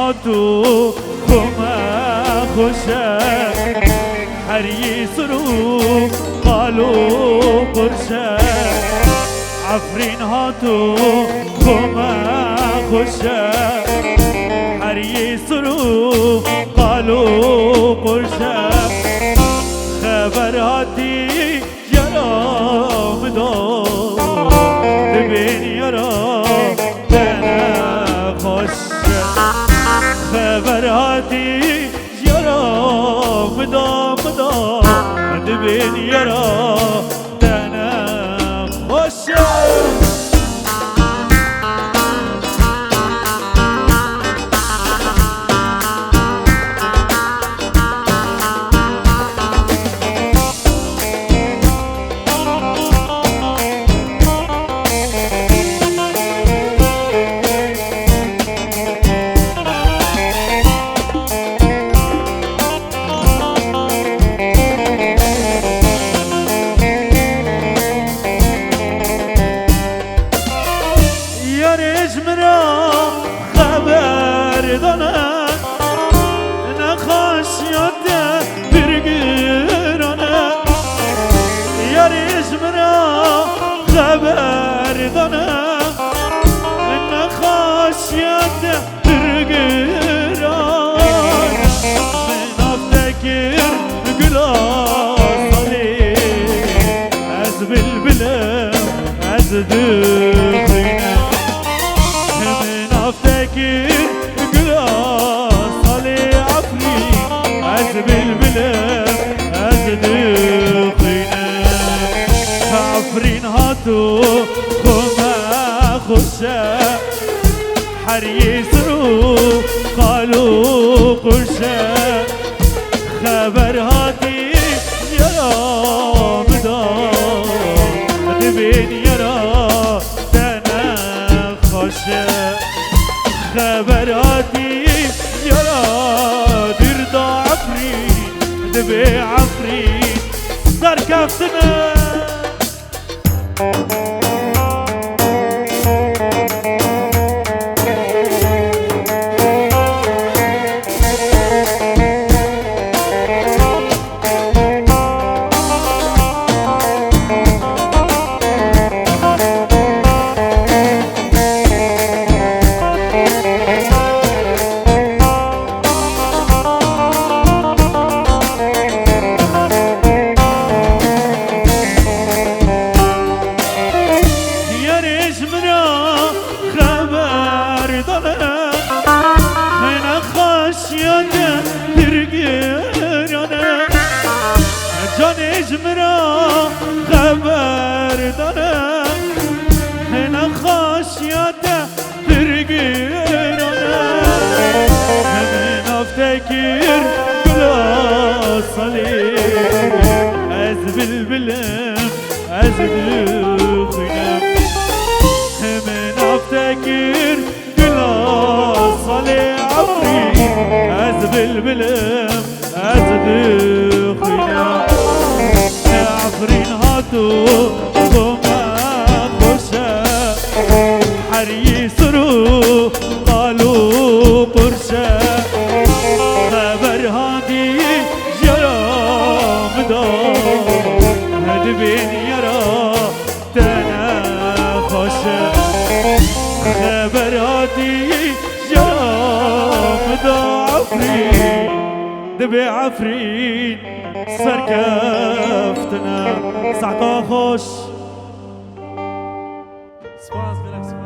Hat û xwe me xweş e, her yî sir û qal û qurş e. Efrîn hat û xwe me xweş e, her yî sir û qal û qurş e. Xeber hatî yara min da, dibên yara te nexweş e. Xeber hatî yara min da, min da, dibên yara te nexweş e. Yarê ji min re xeber dane, nexweşiya te pir giran e. Yarê ji min re xeber dane, nexweşiya te pir giran e. Min av te kir gula salê, ez bilbilim, ez dixwînim. Min av te kir gula salê Efrîn, ez bilbilim, ez dixwînim. Efrîn hat û xwe me xweş e, her yê sir û qal û qurş e. Xeber hatî yara min da, dibên yara te nexweş e. Xeber hatî yara dûr da Efrîn, dibê Efrîn serkeftin e. Yarê ji min re xeber dane, nexweşiya te pir giran e. Canê ji min re xeber dane, nexweşiya te pir giran e. Min av te kir gula salê, ez bilbilim, ez dixwînim. Min av te kir gula salê Efrîn, ez bilbilim, ez dixwînim. Efrîn hat û xwe me xweş e, her yî sir û qal û qurş e. Xeber hatî ji yara min da, dibên yara te nexweş e. Xeber hatî ji yara min da Efrîn, dibê Efrîn serkeftin e. Saeta xweş. Spas, gelek spas.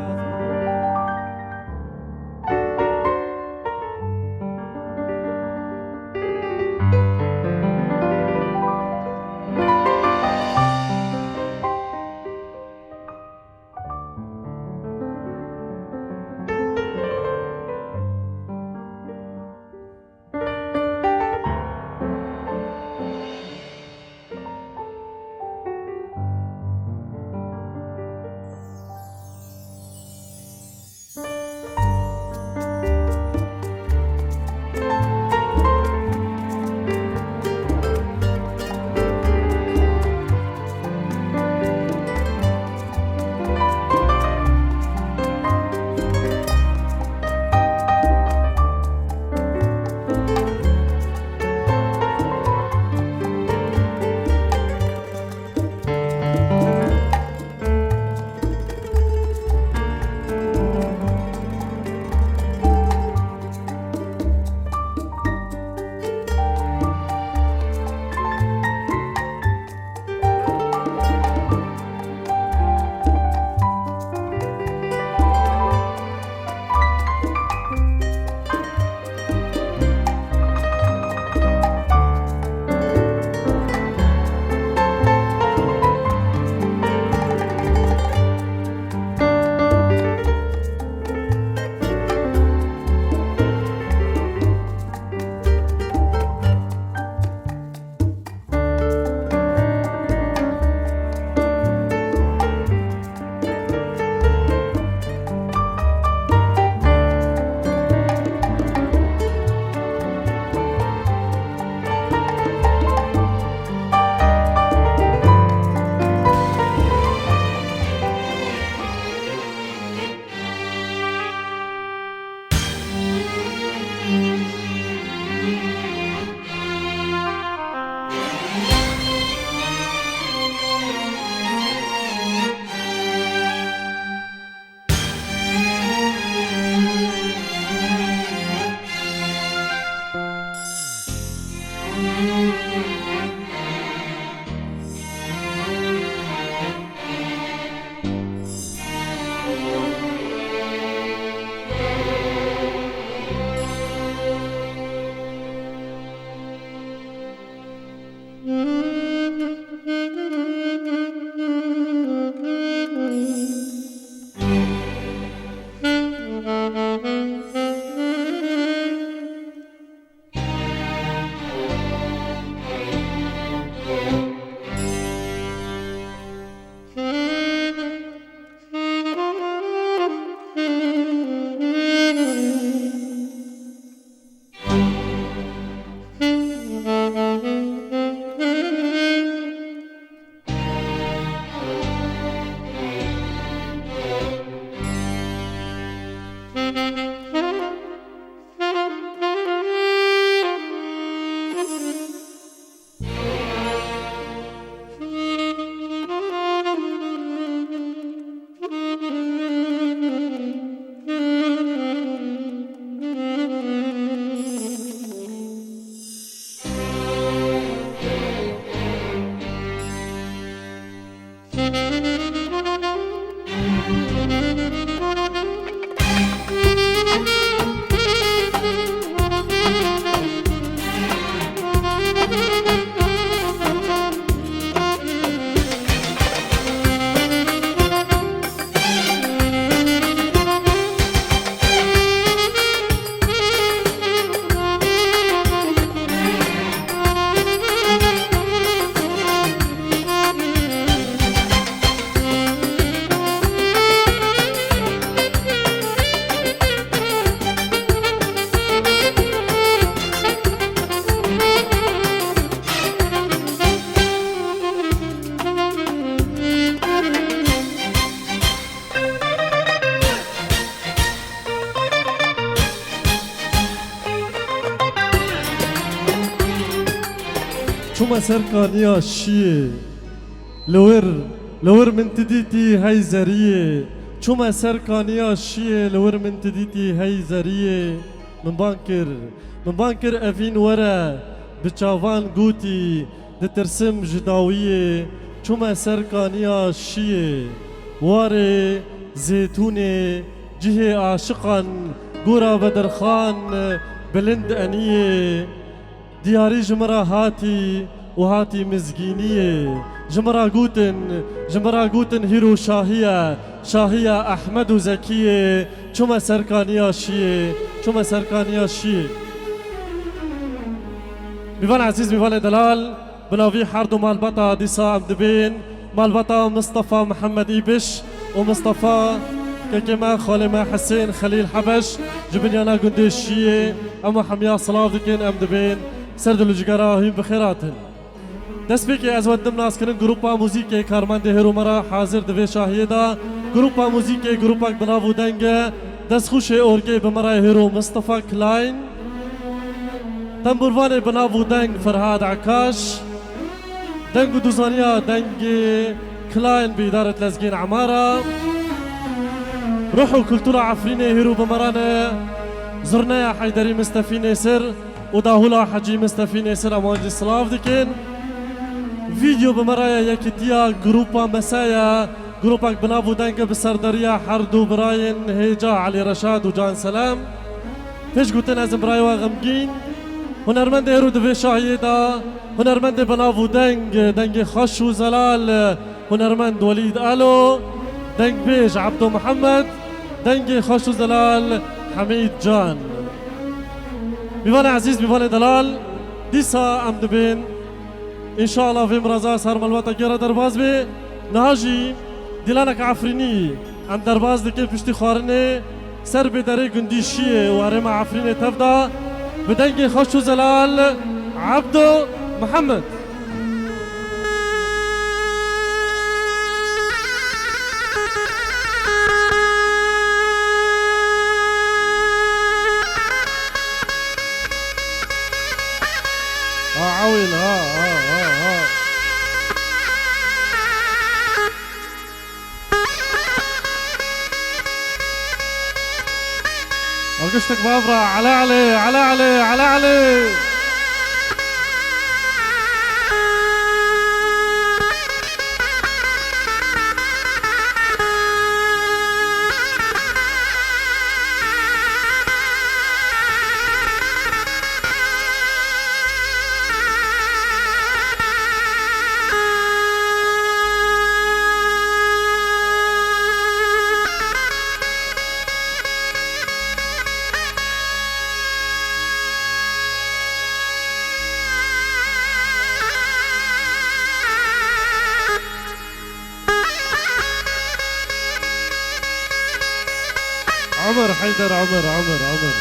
Çûme ser kaniya şiyê, li wir, li wir min ti dîtî hey zeriyê. Çûme ser kaniya şiyê, li wir min ti dîtî hey zeriyê. Min bang kir, min bang kir evîn were, bi çavan gotî, ditirsim ji dawiyê. Çûme ser kaniya şiyê, warê zêtûnê, cihê aşiqan, gora Bedirxan, bilind eniyê. Diyarî ji min re hatî û hatî mizgîniyê. Ji min re gotin, ji min re gotin hîro şahî ye, şahî ye Ehmed û Zekiyê. Çûme ser kaniya şiyê, çûme ser kaniya şiyê. Mîvan ezîz, mîvanê delal, bi navî her du malbata dîsa em dibên, malbata Mistefa Mihemed Îbiş û Mistefa kekê me, xalê me Hisên Xelîl Hebeş ji binyana gundê Şiyê, em hemiya silav dikin, em dibên ser dil û cigera hûn bi xêr hatin. Destpêkê ez we didim naskirin grupa muzîkê karmendê hêro me re hazir di vê şahiyê de. Grupa muzîkê grupek bi nav û deng e. Destxûşê orgê bi me re hêro Mistefa Klein. Tembûrvanê bi nav û deng Ferhad Ekaş. Deng û duzaniya dengê Klein bi îdaret Lezgîn Emara. Ruh û kultura Efrînê hêro bi me re ne. Zurneya Heyderî Mistefî Nêsir û dahûla Hecî Mistefî Nêsir em wan jî silav dikin. Vîdeo bi me re ye, yekîtiya grupa Mese ye. Grupek bi nav û deng e bi serderiya her du birayên hêja Elî Reşad û Can Selem. Pêş gotin ez im birayê we xemgîn. Hunermendê hêro di vê şahiyê de, hunermendê bi nav û deng, dengê xweş û zelal, hunermend Welîd Alo, dengbêj Ebdo Mihemed, dengê xweş û zelal Hemîd Can. Mîvanê ezîz, mîvanê delal, dîsa em dibên. Înşallah vê miraza ser malbata gera derbas bê. Niha jî dîlanek Efrînî em derbas dikin piştî xwarinê ser bê derê gundî Şiyê û herêma Efrînê tev da bi dengê xweş û zelal Ebdo Mihemed. Ha, ewil, ha, ha, ha, ha. Alkıştık Bavra, Ala Ali, Ala Ali, Ala Ali. Omer Heyder, Omer, Omer, Omer.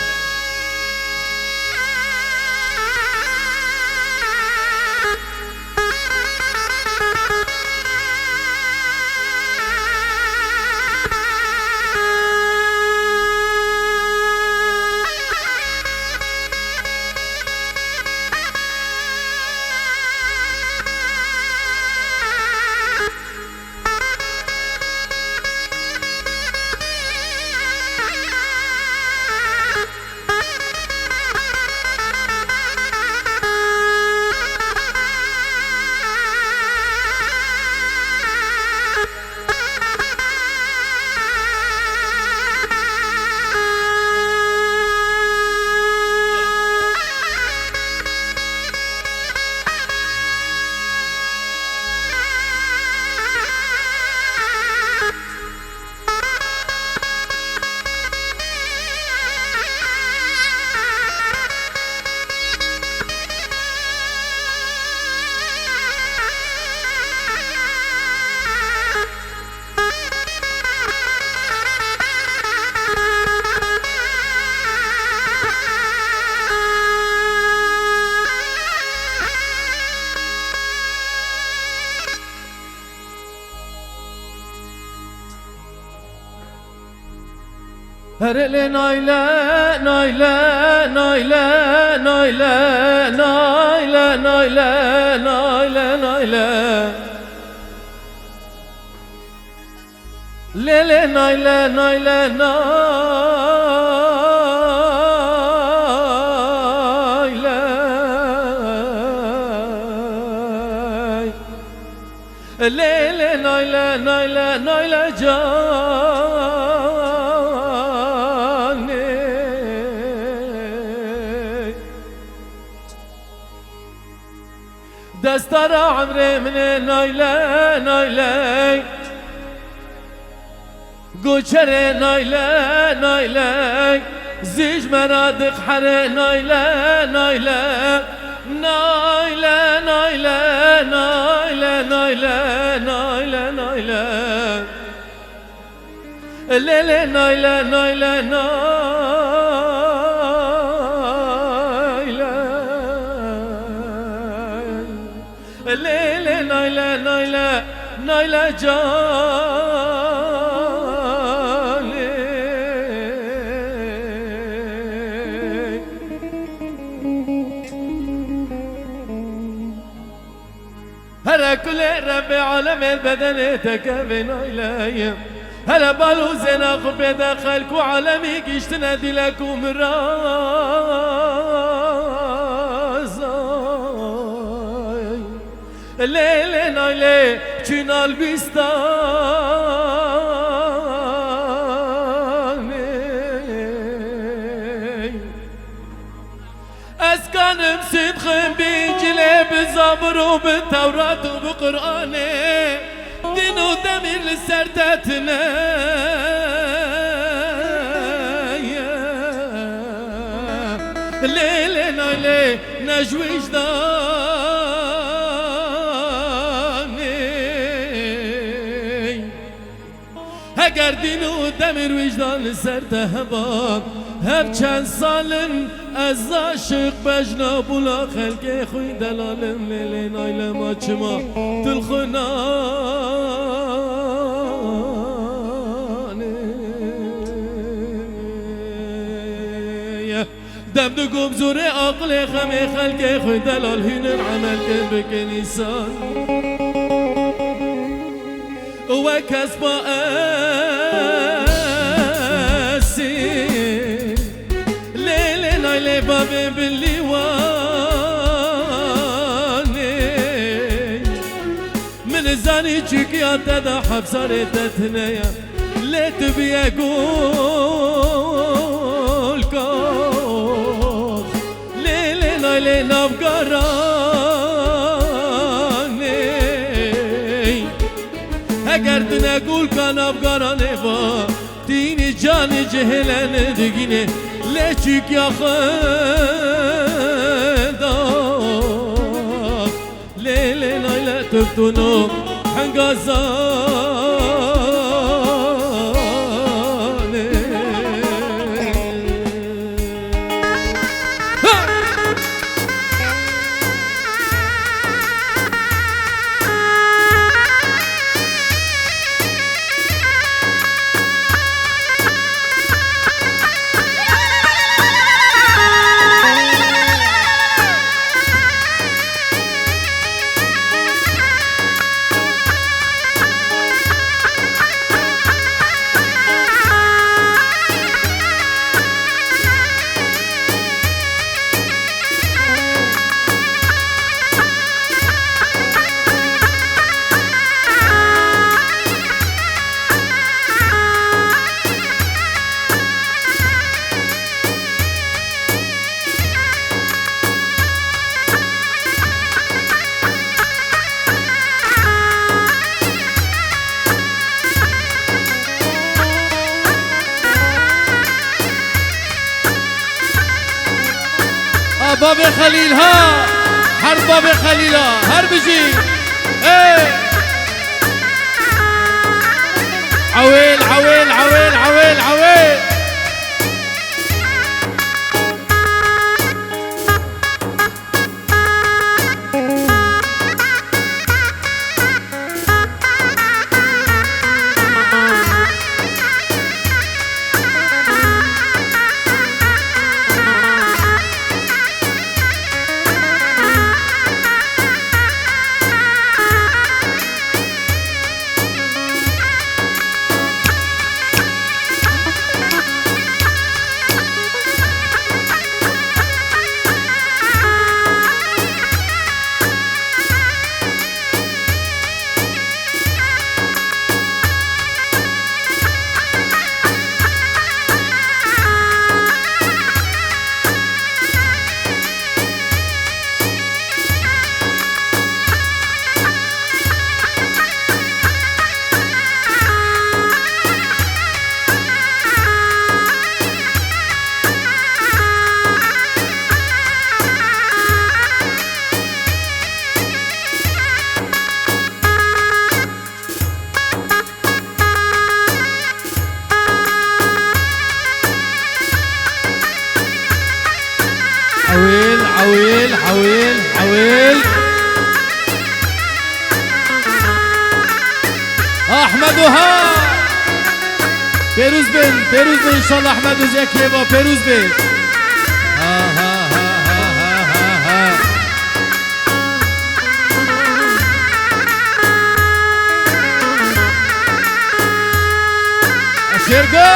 Herê lê nayle, nayle, nayle. Lê lê nayle, nayle, nayle. Lê lê nayle, nayle, nayle canê. Destara emrê min ê nayle, nayle. Goçerê nayle, nayle. Zij me ra diqherê nayle, nayle. Nayle, nayle, nayle, nayle, nayle, nayle. Lê lê nayle, nayle, nayle. Lê lê nayle, nayle, nayle canê. Here kulê Rebbê alemê bedenê te kevê nayleyê. Here bal û zêna xwe pê de xelk û alemî giştine dîlek û mirazay. Lê lê naylê çûna Lwistanê. Ez kanim sidqim bi Încîlê, bi Zabur û bi Tewrat û bi Quranê. Din û demîr li ser te tine ye. Lê lê naylê ne ji wijdanê. Heger dîn û demir wijdan li ser te heba, her çend sal in ez aşiq bejna bûna xelkê xwî delalim lê lê naylema çima tu li xwe nanê. Dem digom zorê aqilê xemê xelkê xwî delal hînin emel kin bikin îsan. Wek kespa esî lê lê naylê bavê bilî wanê. Min zanî çûkiya te da hefsarê te tine ye. Lê tu bîye gulka. Lê lê naylê navgaranê. Heger tine gulka navgaranê va, tînî canî cihêlene digînê. Lê çûkiya xwe da. Lê lê nayle tu bi tûno hengazanê. Babê Xelîl ha! Her babê Xelîl ha! Her bijî! Ê! Ewêl, ewêl, ewêl, ewêl, ewêl! Ewêl, ewêl, ewêl, ewêl. Ahmed Oha! Pêrûz bin, pêrûz bin înşallah Ahmed Oha, yek lêva pêrûz be. Ha, ha, ha. Şêrgo!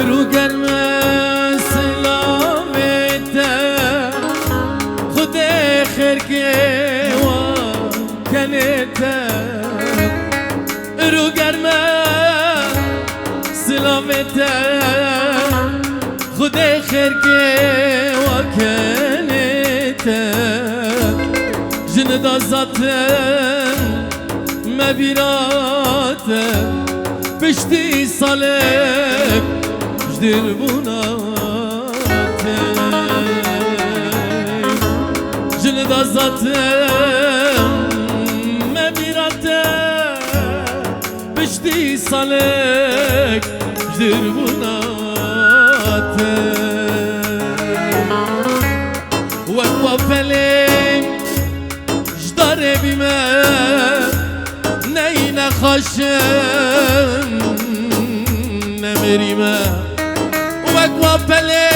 Rû germe silavê te, Xwedê xêrkê wa kenê te. Rû germe silavê te, Xwedê xêrkê wa kenê te. Jin da zaten me bîra te, piştî salek ji dûrbûna te. Jin da zaten me bîra te, piştî salek ji dûrbûna te. Wek wa pelê ji darê bîme, neyne xaşin nemirîme. Wek wa pelê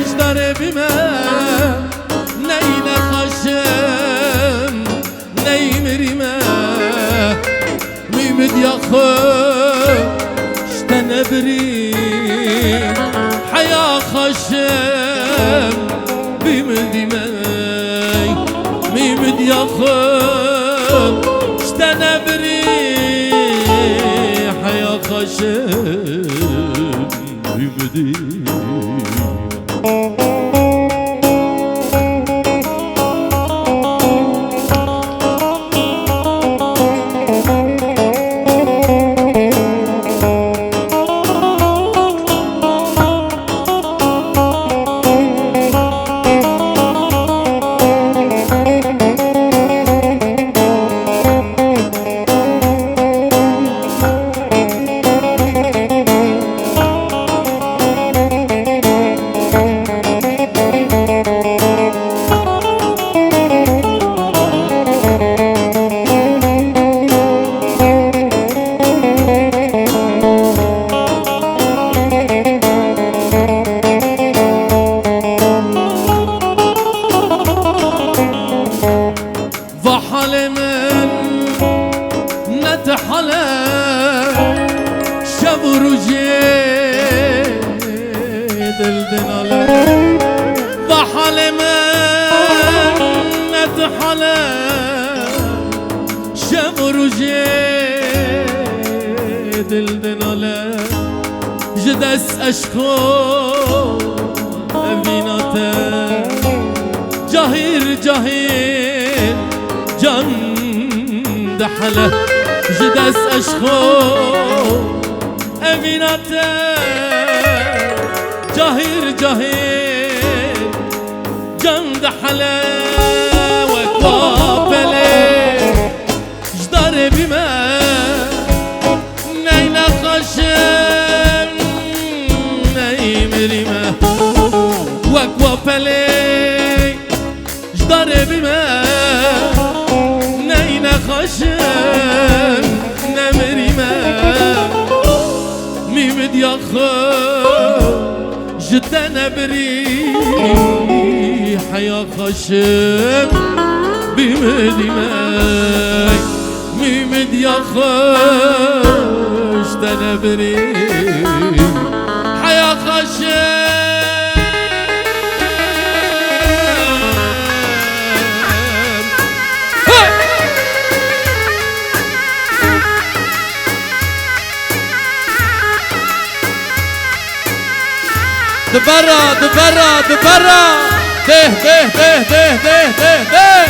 ji darê bîme, neyne xaşin neymirîme. Mîmid ya xwe ji te nebirî, heya xaşim bîmidîme. Mîmid ya xwe ji te nebirî, heya xaşim bîmidîme. Dinale ji dest eşqo evîna te. Cahir cahir can dihele ji dest eşqo evîna te. Cahir cahir can dihele wek wa pelê. Ji darê bîme ney nexweşim, ney mirîme. Wek wa pelê ji darê bîme ney nexweşim, ne mirîme. Mîmid ya xwe ji te nebirî heya xweşim bîmidî me. Mîmid ya xwe ji te nebirî heya xweşim. Hey! Di berra, di berra, di berra. Deh, deh, deh.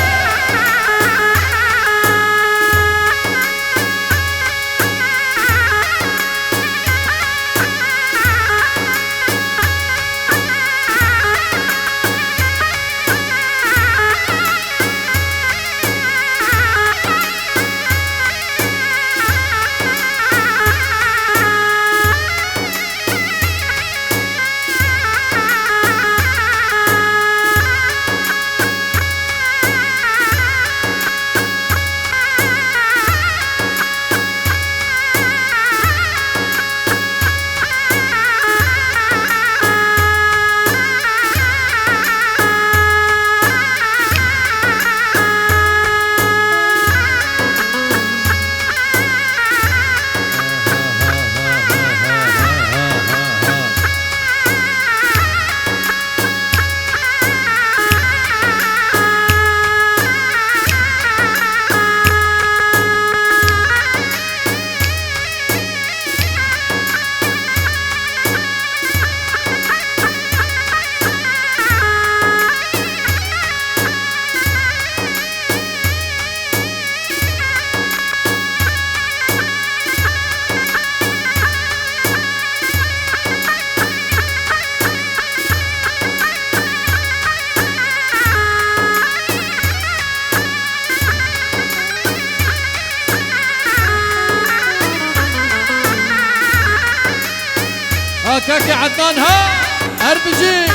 Ha, kekê Ednan, ha! Her bijî!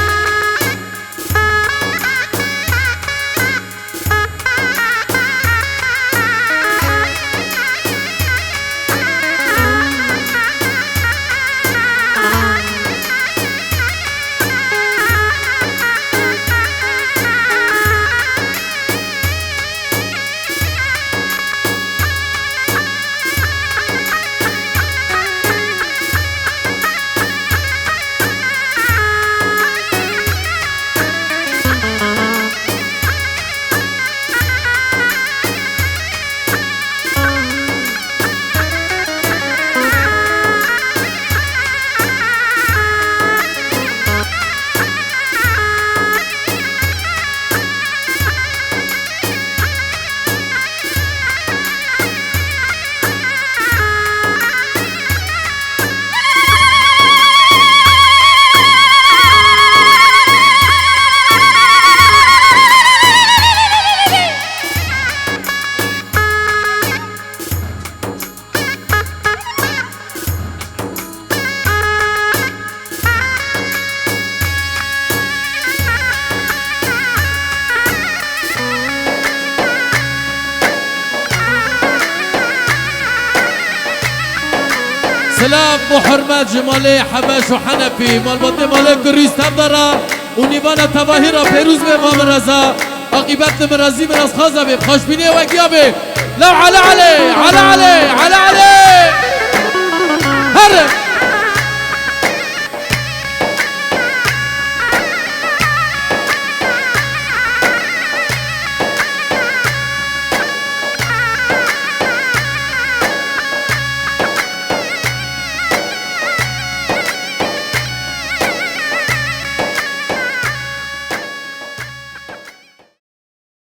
Silav û hurmet ji malê Hebeş û Henefî, malbatê malê Kurî Stevdara û nîvana tevahî ra pêrûz be va min reza. Aqîbet li min rezî min ez xaza bê, xweşbînê wekiya bê. Lew Elî Elî, Elî Elî, Elî Elî. Here.